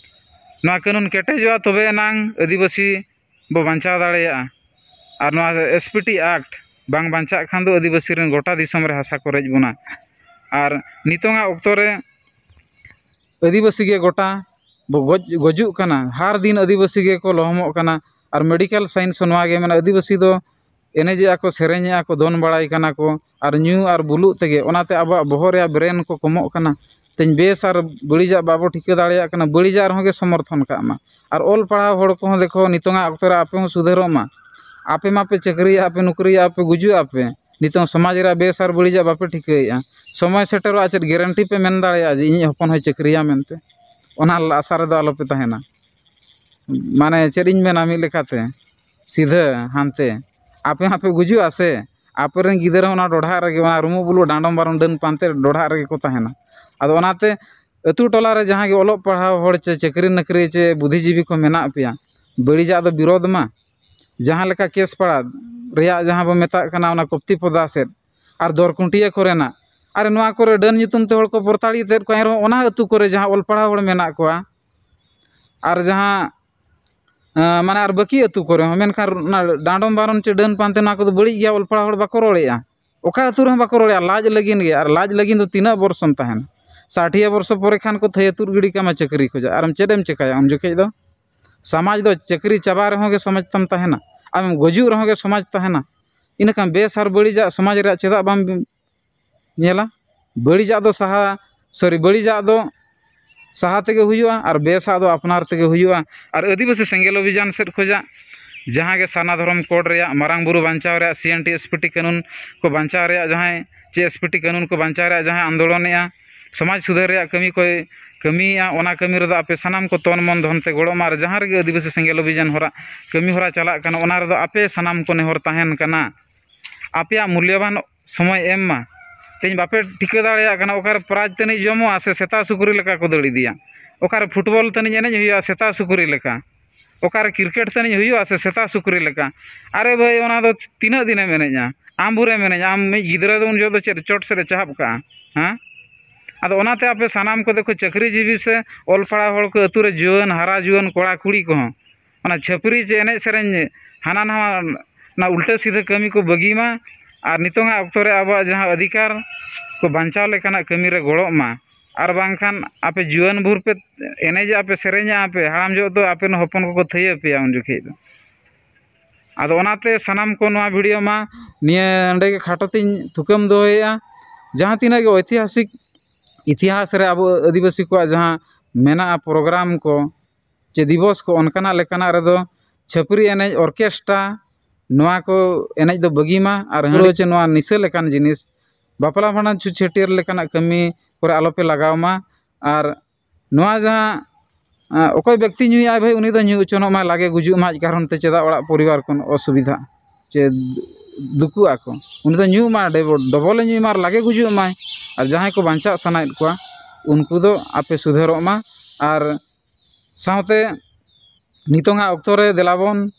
ᱱᱚᱣᱟ ᱠᱟᱹᱱᱩᱱ ᱠᱮᱴᱮᱡᱚᱜᱼᱟ, ᱛᱚᱵᱮ ᱮᱱᱟᱝ ᱟᱹᱫᱤᱵᱟᱹᱥᱤ ᱵᱚ ᱵᱟᱧᱪᱟᱣ ᱫᱟᱲᱮᱭᱟᱜᱼᱟ᱾ ᱟᱨ ᱱᱚᱣᱟ ᱮᱥ ᱯᱤ ᱴᱤ ᱮᱠᱴ ᱵᱟᱝ ᱵᱟᱧᱪᱟᱜ ᱠᱷᱟᱱ ᱫᱚ ᱟᱹᱫᱤᱵᱟᱹᱥᱤ ᱨᱮᱱ ᱜᱚᱴᱟ ᱫᱤᱥᱚᱢ ᱨᱮ ᱦᱟᱥᱟ ᱠᱚ ᱨᱮᱡ ᱵᱚᱱᱟ᱾ ᱟᱨ ᱱᱤᱛᱚᱝᱟᱜ ᱚᱠᱛᱚ ᱨᱮ ᱟᱹᱫᱤᱵᱟᱹᱥᱤ ᱜᱮ ᱜᱚᱴᱟ ᱵᱚ ᱜᱚᱡ, ᱜᱚᱡᱩᱜ ᱠᱟᱱᱟ᱾ ᱦᱟᱨ ᱫᱤᱱ ᱟᱹᱫᱤᱵᱟᱹᱥᱤ ᱜᱮᱠᱚ ᱞᱚᱦᱚᱢᱚᱜ ᱠᱟᱱᱟ᱾ ᱟᱨ ᱢᱮᱰᱤᱠᱮᱞ ᱥᱟᱭᱮᱱᱥ ᱦᱚᱸ ᱱᱚᱣᱟ ᱜᱮ ᱢᱮᱱᱟ, ᱟᱹᱫᱤᱵᱟᱹᱥᱤ ᱫᱚ ᱮᱱᱮᱡᱮᱜᱼᱟ ᱠᱚ, ᱥᱮᱨᱮᱧᱮᱜᱼᱟ ᱠᱚ, ᱫᱚᱱ ᱵᱟᱲᱟᱭ ᱠᱟᱱᱟ ᱠᱚ ᱟᱨ ᱧᱩ ᱟᱨ ᱵᱩᱞᱩᱜ ᱛᱮᱜᱮ, ᱚᱱᱟᱛᱮ ᱟᱵᱚᱣᱟᱜ ᱵᱚᱦᱚᱜ ᱨᱮᱭᱟᱜ ᱵᱨᱮᱱ ᱠᱚ ᱠᱚᱢᱚᱜ ᱠᱟᱱᱟ᱾ ᱛᱮᱦᱮᱧ ᱵᱮᱥ ᱟᱨ ᱵᱟᱹᱲᱤᱡᱟᱜ ᱵᱟᱵᱚ ᱴᱷᱤᱠᱟᱹ ᱫᱟᱲᱮᱭᱟᱜ ᱠᱟᱱᱟ, ᱵᱟᱹᱲᱤᱡᱟᱜ ᱨᱮᱦᱚᱸ ᱜᱮ ᱥᱚᱢᱚᱨᱛᱷᱚᱱ ᱠᱟᱜ ᱢᱟ᱾ ᱟᱨ ᱚᱞ ᱯᱟᱲᱦᱟᱣ ᱦᱚᱲ ᱠᱚᱦᱚᱸ ᱫᱮᱠᱷᱚ, ᱱᱤᱛᱚᱝᱟᱜ ᱚᱠᱛᱚ ᱨᱮ ᱟᱯᱮ ᱦᱚᱸ ᱥᱩᱫᱷᱟᱹᱨᱚᱜ ᱢᱟ᱾ ᱟᱯᱮ ᱢᱟᱯᱮ ᱪᱟᱹᱠᱨᱤᱭᱟ, ᱟᱯᱮ ᱱᱚᱠᱨᱤᱭᱟ, ᱟᱯᱮ ᱜᱩᱡᱩᱜ ᱟᱯᱮ, ᱱᱤᱛᱚᱝ ᱥᱚᱢᱟᱡᱽ ᱨᱮᱭᱟᱜ ᱵᱮᱥ ᱟᱨ ᱵᱟᱹᱲᱤᱡᱟᱜ ᱵᱟᱯᱮ ᱴᱷᱤᱠᱟᱹᱭᱮᱫᱼᱟ᱾ ᱥᱚᱢᱚᱭ ᱥᱮᱴᱮᱨᱚᱜᱼᱟ, ᱪᱮᱫ ᱜᱮᱨᱮᱱᱴᱤ ᱯᱮ ᱢᱮᱱ ᱫᱟᱲᱮᱭᱟᱜᱼᱟ ᱡᱮ ᱤᱧᱤᱡ ᱦᱚᱯᱚᱱ ᱦᱚᱸᱭ ᱪᱟᱹᱠᱨᱤᱭᱟ ᱢᱮᱱᱛᱮ? ᱚᱱᱟ ᱟᱥᱟ ᱨᱮᱫᱚ ᱟᱞᱚᱯᱮ ᱛᱟᱦᱮᱱᱟ᱾ ᱢᱟᱱᱮ ᱪᱮᱫ ᱤᱧ ᱢᱮᱱᱟ, ᱢᱤᱫ ᱞᱮᱠᱟᱛᱮ ᱥᱤᱫᱷᱟᱹ ᱦᱟᱱᱛᱮ ᱟᱯᱮ ᱦᱚᱸᱯᱮ ᱜᱩᱡᱩᱜᱼᱟ ᱥᱮ, ᱟᱯᱮᱨᱮᱱ ᱜᱤᱫᱽᱨᱟᱹ ᱦᱚᱸ ᱚᱱᱟ ᱰᱚᱰᱷᱟᱜ ᱨᱮᱜᱮ, ᱚᱱᱟ ᱨᱩᱢᱩᱜ ᱵᱩᱞᱩᱜ ᱰᱟᱸᱰᱚᱢ ᱵᱟᱨᱚᱱ ᱰᱟᱹᱱ ᱯᱟᱱᱛᱮ ᱰᱚᱰᱷᱟᱜ ᱨᱮᱜᱮ ᱠᱚ ᱛᱟᱦᱮᱱᱟ᱾ ᱟᱫᱚ ᱚᱱᱟᱛᱮ ᱟᱹᱛᱩ ᱴᱚᱞᱟ ᱨᱮ ᱡᱟᱦᱟᱸ ᱜᱮ ᱚᱞᱚᱜ ᱯᱟᱲᱦᱟᱣ ᱦᱚᱲ ᱪᱮ ᱪᱟᱹᱠᱨᱤ ᱱᱚᱠᱨᱤ ᱪᱮ ᱵᱩᱫᱷᱤᱡᱤᱵᱤ ᱠᱚ ᱢᱮᱱᱟᱜ ᱯᱮᱭᱟ, ᱵᱟᱹᱲᱤᱡᱟᱜ ᱫᱚ ᱵᱤᱨᱳᱫᱷ ᱢᱟ᱾ ᱡᱟᱦᱟᱸ ᱞᱮᱠᱟ ᱠᱮᱥᱯᱟᱲᱟ ᱨᱮᱭᱟᱜ ᱡᱟᱦᱟᱸ ᱵᱚ ᱢᱮᱛᱟᱜ ᱠᱟᱱᱟ ᱚᱱᱟ ᱠᱚᱯᱛᱤ ᱯᱚᱫᱟ ᱥᱮᱫ, ᱟᱨ ᱫᱚᱨᱠᱩᱱᱴᱤᱭᱟᱹ ᱠᱚᱨᱮᱱᱟᱜ, ᱟᱨ ᱱᱚᱣᱟ ᱠᱚᱨᱮ ᱰᱟᱹᱱ ᱧᱩᱛᱩᱢ ᱛᱮ ᱦᱚᱲ ᱠᱚ ᱯᱚᱨᱛᱟᱲᱤᱛᱮᱫ ᱠᱚᱣᱟ, ᱮᱱᱨᱮᱦᱚᱸ ᱚᱱᱟ ᱟᱹᱛᱩ ᱠᱚᱨᱮ ᱡᱟᱦᱟᱸ ᱚᱞ ᱯᱟᱲᱦᱟᱣ ᱦᱚᱲ ᱢᱮᱱᱟᱜ ᱠᱚᱣᱟ, ᱟᱨ ᱡᱟᱦᱟᱸ ᱟᱸ, ᱢᱟᱱᱮ ᱟᱨ ᱵᱟᱹᱠᱤ ᱟᱹᱛᱩ ᱠᱚᱨᱮ ᱦᱚᱸ, ᱢᱮᱱᱠᱷᱟᱱ ᱚᱱᱟ ᱰᱟᱸᱰᱚᱢ ᱵᱟᱨᱚᱱ ᱪᱮ ᱰᱟᱹᱱ ᱯᱟᱱᱛᱮ, ᱱᱚᱣᱟ ᱠᱚᱫᱚ ᱵᱟᱹᱲᱤᱡ ᱜᱮᱭᱟ, ᱚᱞ ᱯᱟᱲᱦᱟᱣ ᱦᱚᱲ ᱵᱟᱠᱚ ᱨᱚᱲᱮᱫᱼᱟ᱾ ᱚᱠᱟ ᱟᱹᱛᱩ ᱨᱮᱦᱚᱸ ᱵᱟᱠᱚ ᱨᱚᱲᱮᱫᱼᱟ, ᱞᱟᱡ ᱞᱟᱹᱜᱤᱫ ᱜᱮ᱾ ᱟᱨ ᱞᱟᱡ ᱞᱟᱹᱜᱤᱫ ᱫᱚ ᱛᱤᱱᱟᱹᱜ ᱵᱚᱨᱥᱚᱢ ᱛᱟᱦᱮᱱᱟ? ᱥᱟᱴᱷᱤᱭᱟᱹ ᱵᱚᱨᱥᱚ ᱯᱚᱨᱮ ᱠᱷᱟᱱ ᱠᱚ ᱛᱷᱟᱹᱭᱟᱹ ᱛᱩᱫ ᱜᱤᱰᱤ ᱠᱟᱢᱟ ᱪᱟᱹᱠᱨᱤ ᱠᱷᱚᱡᱟᱜ, ᱟᱨᱮᱢ ᱪᱮᱫ ᱮᱢ ᱪᱮᱠᱟᱭᱟ ᱩᱱ ᱡᱚᱠᱷᱮᱡ ᱫᱚ? ᱥᱚᱢᱟᱡᱽ ᱫᱚ ᱪᱟᱹᱠᱨᱤ ᱪᱟᱵᱟ ᱨᱮᱦᱚᱸ ᱜᱮ ᱥᱚᱢᱟᱡᱽ ᱛᱟᱢ ᱛᱟᱦᱮᱱᱟ, ᱟᱢᱮᱢ ᱜᱩᱡᱩᱜ ᱨᱮᱦᱚᱸ ᱜᱮ ᱥᱚᱢᱟᱡᱽ ᱛᱟᱦᱮᱱᱟ᱾ ᱤᱱᱟᱹᱠᱷᱟᱱ ᱵᱮᱥ ᱟᱨ ᱵᱟᱹᱲᱤᱡᱟᱜ ᱥᱚᱢᱟᱡᱽ ᱨᱮᱭᱟᱜ ᱪᱮᱫᱟᱜ ᱵᱟᱢ ᱧᱮᱞᱟ? ᱵᱟᱹᱲᱤᱡᱟᱜ ᱫᱚ ᱥᱟᱦᱟ, ᱥᱚᱨᱤ, ᱵᱟᱹᱲᱤᱡᱟᱜ ᱫᱚ ᱥᱟᱦᱟ ᱛᱮᱜᱮ ᱦᱩᱭᱩᱜᱼᱟ ᱟᱨ ᱵᱮᱥᱟᱜ ᱫᱚ ᱟᱯᱱᱟᱨ ᱛᱮᱜᱮ ᱦᱩᱭᱩᱜᱼᱟ᱾ ᱟᱨ ᱟᱹᱫᱤᱵᱟᱹᱥᱤ ᱥᱮᱸᱜᱮᱞ ᱚᱵᱷᱤᱡᱟᱱ ᱥᱮᱫ ᱠᱷᱚᱱᱟᱜ ᱡᱟᱦᱟᱸ ᱜᱮ ᱥᱟᱨᱱᱟ ᱫᱷᱚᱨᱚᱢ ᱠᱳᱰ ᱨᱮᱭᱟᱜ, ᱢᱟᱨᱟᱝ ᱵᱩᱨᱩ ᱵᱟᱧᱪᱟᱣ ᱨᱮᱭᱟᱜ, ᱥᱤ N T S P T ᱠᱟᱹᱱᱩᱱ ᱠᱚ ᱵᱟᱧᱪᱟᱣ ᱨᱮᱭᱟᱜ ᱡᱟᱦᱟᱸᱭ, ᱪᱮ ᱮᱥ ᱯᱤ ᱴᱤ ᱠᱟᱹᱱᱩᱱ ᱠᱚ ᱵᱟᱧᱪᱟᱣ ᱨᱮᱭᱟᱜ ᱡᱟᱦᱟᱸᱭ ᱟᱱᱫᱳᱞᱚᱱᱮᱜᱼᱟ, ᱥᱚᱢᱟᱡᱽ ᱥᱩᱫᱷᱟᱹᱨ ᱨᱮᱭᱟᱜ ᱠᱟᱹᱢᱤ ᱠᱚᱭ ᱠᱟᱹᱢᱤᱭᱮᱜᱼᱟ, ᱚᱱᱟ ᱠᱟᱹᱢᱤ ᱨᱮᱫᱚ ᱟᱯᱮ ᱥᱟᱱᱟᱢ ᱠᱚ ᱛᱚᱱ ᱢᱚᱱ ᱫᱷᱚᱱ ᱛᱮ ᱜᱚᱲᱚᱜ ᱢᱟ᱾ ᱟᱨ ᱡᱟᱦᱟᱸ ᱨᱮᱜᱮ ᱟᱹᱫᱤᱵᱟᱹᱥᱤ ᱥᱮᱸᱜᱮᱞ ᱚᱵᱷᱤᱡᱟᱱ ᱦᱚᱨᱟ, ᱠᱟᱹᱢᱤ ᱦᱚᱨᱟ ᱪᱟᱞᱟᱜ ᱠᱟᱱᱟ, ᱚᱱᱟ ᱨᱮᱫᱚ ᱟᱯᱮ ᱥᱟᱱᱟᱢ ᱠᱚ ᱱᱮᱦᱚᱨ ᱛᱟᱦᱮᱱ ᱠᱟᱱᱟ᱾ ᱟᱯᱮᱭᱟᱜ ᱢᱩᱞᱞᱚᱵᱟᱱ ᱥᱚᱢᱚᱭ ᱮᱢ ᱢᱟ᱾ ᱛᱮᱦᱮᱧ ᱵᱟᱯᱮ ᱴᱷᱤᱠᱟᱹ ᱫᱟᱲᱮᱭᱟᱜ ᱠᱟᱱᱟ, ᱚᱠᱟᱨᱮ ᱯᱨᱟᱭᱤᱡᱽ ᱛᱟᱹᱱᱤᱡ ᱡᱚᱢᱚᱜᱼᱟ ᱥᱮ ᱥᱮᱛᱟ ᱥᱩᱠᱨᱤ ᱞᱮᱠᱟ ᱠᱚ ᱫᱟᱹᱲ ᱤᱫᱤᱭᱟ, ᱚᱠᱟᱨᱮ ᱯᱷᱩᱴᱵᱚᱞ ᱛᱟᱹᱱᱤᱡ ᱮᱱᱮᱡ ᱦᱩᱭᱩᱜᱼᱟ ᱥᱮᱛᱟ ᱥᱩᱠᱨᱤ ᱞᱮᱠᱟ, ᱚᱠᱟᱨᱮ ᱠᱨᱤᱠᱮᱴ ᱛᱟᱹᱱᱤᱡ ᱦᱩᱭᱩᱜᱼᱟ ᱥᱮ ᱥᱮᱛᱟ ᱥᱩᱠᱨᱤ ᱞᱮᱠᱟ᱾ ᱟᱨᱮ ᱵᱷᱟᱹᱭ, ᱚᱱᱟ ᱫᱚ ᱛᱤᱱᱟᱹᱜ ᱫᱤᱱᱮᱢ ᱮᱱᱮᱡᱼᱟ? ᱟᱢ ᱵᱷᱳᱨᱮᱢ ᱮᱱᱮᱡᱼᱟ? ᱟᱢ ᱢᱤᱫ ᱜᱤᱫᱽᱨᱟᱹ ᱫᱚ ᱩᱱ ᱡᱚᱦᱚᱜ ᱫᱚ ᱪᱮᱫ ᱪᱚᱴ ᱥᱮᱫ ᱮ ᱪᱟᱦᱟᱵ ᱠᱟᱜᱼᱟ? ᱦᱮᱸ? ᱟᱫᱚ ᱚᱱᱟᱛᱮ ᱟᱯᱮ ᱥᱟᱱᱟᱢ ᱠᱚᱫᱚ ᱠᱚ ᱪᱟᱹᱠᱨᱤ ᱡᱤᱵᱤ ᱥᱮ ᱚᱞ ᱯᱟᱲᱦᱟᱣ ᱦᱚᱲ ᱠᱚ, ᱟᱹᱛᱩ ᱨᱮ ᱡᱩᱣᱟᱹᱱ, ᱦᱟᱨᱟ ᱡᱩᱣᱟᱹᱱ ᱠᱚᱲᱟ ᱠᱩᱲᱤ ᱠᱚᱦᱚᱸ ᱚᱱᱟ ᱪᱷᱟᱹᱯᱨᱤ ᱪᱮ ᱮᱱᱮᱡ ᱥᱮᱨᱮᱧ, ᱦᱟᱱᱟ ᱱᱟᱣᱟ, ᱚᱱᱟ ᱩᱞᱴᱟᱹ ᱥᱤᱫᱷᱟᱹ ᱠᱟᱹᱢᱤ ᱠᱚ ᱵᱟᱹᱜᱤ ᱢᱟ᱾ ᱟᱨ ᱱᱤᱛᱚᱝᱟᱜ ᱚᱠᱛᱚ ᱨᱮ ᱟᱵᱚᱣᱟᱜ ᱡᱟᱦᱟᱸ ᱚᱫᱷᱤᱠᱟᱨ ᱠᱚ ᱵᱟᱧᱪᱟᱣ ᱞᱮᱠᱟᱱᱟᱜ ᱠᱟᱹᱢᱤ ᱨᱮ ᱜᱚᱲᱚᱜ ᱢᱟ᱾ ᱟᱨ ᱵᱟᱝᱠᱷᱟᱱ ᱟᱯᱮ ᱡᱩᱣᱟᱹᱱ ᱵᱷᱳᱨ ᱯᱮ ᱮᱱᱮᱡᱮᱜᱼᱟ ᱯᱮ, ᱥᱮᱨᱮᱧᱮᱜᱼᱟ ᱯᱮ, ᱦᱟᱲᱟᱢ ᱡᱚᱦᱚᱜ ᱫᱚ ᱟᱯᱮ ᱨᱮᱱ ᱦᱚᱯᱚᱱ ᱠᱚᱠᱚ ᱛᱷᱟᱹᱭᱟᱹ ᱯᱮᱭᱟ ᱩᱱ ᱡᱚᱠᱷᱮᱡ ᱫᱚ᱾ ᱟᱫᱚ ᱚᱱᱟᱛᱮ ᱥᱟᱱᱟᱢ ᱠᱚ ᱱᱚᱣᱟ ᱵᱷᱤᱰᱤᱭᱳ ᱢᱟ ᱱᱤᱭᱟᱹ ᱚᱸᱰᱮ ᱜᱮ ᱠᱷᱟᱴᱚ ᱛᱤᱧ ᱛᱷᱩᱠᱟᱹᱢ ᱫᱚᱦᱚᱭᱮᱜᱼᱟ᱾ ᱡᱟᱦᱟᱸ ᱛᱤᱱᱟᱹᱜ ᱜᱮ ᱳᱭᱛᱤᱦᱟᱥᱤᱠ ᱤᱛᱤᱦᱟᱥ ᱨᱮ ᱟᱵᱚ ᱟᱹᱫᱤᱵᱟᱹᱥᱤ ᱠᱚᱣᱟᱜ ᱡᱟᱦᱟᱸ ᱢᱮᱱᱟᱜᱼᱟ ᱯᱨᱳᱜᱨᱟᱢ ᱠᱚ ᱪᱮ ᱫᱤᱵᱚᱥ ᱠᱚ, ᱚᱱᱠᱟᱱᱟᱜ ᱞᱮᱠᱟᱱᱟᱜ ᱨᱮᱫᱚ ᱪᱷᱟᱹᱯᱨᱤ ᱮᱱᱮᱡ, ᱚᱨᱠᱮᱥᱴᱨᱟ, ᱱᱚᱣᱟ ᱠᱚ ᱮᱱᱮᱡ ᱫᱚ ᱵᱟᱹᱜᱤ ᱢᱟ᱾ ᱟᱨ ᱦᱟᱺᱰᱤ ᱪᱮ ᱱᱚᱣᱟ ᱱᱤᱥᱟᱹ ᱞᱮᱠᱟᱱ ᱡᱤᱱᱤᱥ ᱵᱟᱯᱞᱟ ᱵᱷᱟᱸᱰᱟᱱ ᱪᱷᱩᱛ ᱪᱷᱟᱹᱴᱭᱟᱹᱨ ᱞᱮᱠᱟᱱᱟᱜ ᱠᱟᱹᱢᱤ ᱠᱚᱨᱮ ᱟᱞᱚᱯᱮ ᱞᱟᱜᱟᱣ ᱢᱟ᱾ ᱟᱨ ᱱᱚᱣᱟ ᱡᱟᱦᱟᱸ ᱟᱸ, ᱚᱠᱚᱭ ᱵᱮᱠᱛᱤ ᱧᱩᱭᱟᱭ ᱵᱷᱟᱹᱭ, ᱩᱱᱤ ᱫᱚ ᱧᱩ ᱦᱚᱪᱚᱱᱚᱜ ᱢᱟᱭ, ᱞᱟᱜᱮ ᱜᱩᱡᱩᱜ ᱢᱟ, ᱟᱡ ᱠᱟᱨᱚᱱ ᱛᱮ᱾ ᱪᱮᱫᱟᱜ ᱚᱲᱟᱜ ᱯᱚᱨᱤᱵᱟᱨ ᱠᱷᱚᱱ ᱚᱥᱩᱵᱤᱫᱷᱟ ᱪᱮ ᱫᱩᱠᱩᱜ ᱟᱠᱚ? ᱩᱱᱤ ᱫᱚ ᱧᱩ ᱢᱟ, ᱰᱚᱵᱚᱞᱮ ᱧᱩᱭ ᱢᱟ ᱟᱨ ᱞᱟᱜᱮ ᱜᱩᱡᱩᱜ ᱢᱟᱭ᱾ ᱟᱨ ᱡᱟᱦᱟᱸᱭ ᱠᱚ ᱵᱟᱧᱪᱟᱜ ᱥᱟᱱᱟᱭᱮᱫ ᱠᱚᱣᱟ, ᱩᱱᱠᱩ ᱫᱚ ᱟᱯᱮ ᱥᱩᱫᱷᱟᱹᱨᱚᱜ ᱢᱟ᱾ ᱟᱨ ᱥᱟᱶᱛᱮ ᱱᱤᱛᱚᱝᱟᱜ ᱚᱠᱛᱚ ᱨᱮ ᱫᱮᱞᱟᱵᱚᱱ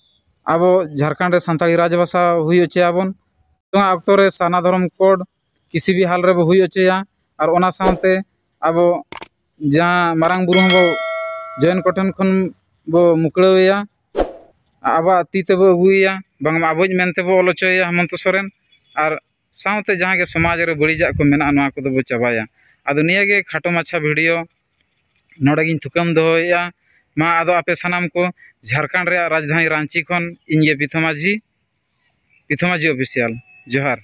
ᱟᱵᱚ ᱡᱷᱟᱲᱠᱷᱚᱸᱰ ᱨᱮ ᱥᱟᱱᱛᱟᱲᱤ ᱨᱟᱡᱽᱵᱷᱟᱥᱟ ᱦᱩᱭ ᱦᱚᱪᱚᱭᱟᱵᱚᱱ᱾ ᱱᱤᱛᱚᱝᱟᱜ ᱚᱠᱛᱚ ᱨᱮ ᱥᱟᱨᱱᱟ ᱫᱷᱚᱨᱚᱢ ᱠᱳᱰ ᱠᱤᱥᱤ ᱵᱤᱦᱟᱞ ᱨᱮᱵᱚ ᱦᱩᱭ ᱦᱚᱪᱚᱭᱟ᱾ ᱟᱨ ᱚᱱᱟ ᱥᱟᱶᱛᱮ ᱟᱵᱚ ᱡᱟᱦᱟᱸ ᱢᱟᱨᱟᱝ ᱵᱩᱨᱩ ᱦᱚᱸᱵᱚ ᱡᱚᱭᱮᱱ ᱠᱚᱴᱷᱮᱱ ᱠᱷᱚᱱ ᱵᱚ ᱢᱩᱠᱲᱟᱹᱣᱮᱭᱟ, ᱟᱵᱚᱣᱟᱜ ᱛᱤ ᱛᱮᱵᱚ ᱟᱹᱜᱩᱭᱮᱭᱟ, ᱵᱟᱝᱢᱟ ᱟᱵᱚᱭᱤᱡ ᱢᱮᱱᱛᱮᱵᱚ ᱚᱞ ᱦᱚᱪᱚᱭᱮᱭᱟ ᱦᱮᱢᱚᱱᱛᱚ ᱥᱚᱨᱮᱱ᱾ ᱟᱨ ᱥᱟᱶᱛᱮ ᱡᱟᱦᱟᱸ ᱜᱮ ᱥᱚᱢᱟᱡᱽ ᱨᱮ ᱵᱟᱹᱲᱤᱡᱟᱜ ᱠᱚ ᱢᱮᱱᱟᱜᱼᱟ, ᱱᱚᱣᱟ ᱠᱚᱫᱚ ᱵᱚ ᱪᱟᱵᱟᱭᱟ᱾ ᱟᱫᱚ ᱱᱤᱭᱟᱹ ᱜᱮ ᱠᱷᱟᱴᱚ ᱢᱟᱪᱷᱟ ᱵᱷᱤᱰᱤᱭᱳ ᱱᱚᱰᱮ ᱜᱤᱧ ᱛᱷᱩᱠᱟᱹᱢ ᱫᱚᱦᱚᱭᱮᱫᱼᱟ᱾ ᱢᱟ ᱟᱫᱚ ᱟᱯᱮ ᱥᱟᱱᱟᱢ ᱠᱚ ᱡᱷᱟᱲᱠᱷᱚᱸᱰ ᱨᱮᱭᱟᱜ ᱨᱟᱡᱽᱫᱷᱟᱱᱤ ᱨᱟᱺᱪᱤ ᱠᱷᱚᱱ ᱤᱧ ᱜᱮ ᱯᱤᱛᱷᱚ ᱢᱟᱹᱡᱷᱤ, ᱯᱤᱛᱷᱚ ᱢᱟᱹᱡᱷᱤ ᱚᱯᱷᱤᱥᱤᱭᱟᱞ᱾ ᱡᱚᱦᱟᱨ᱾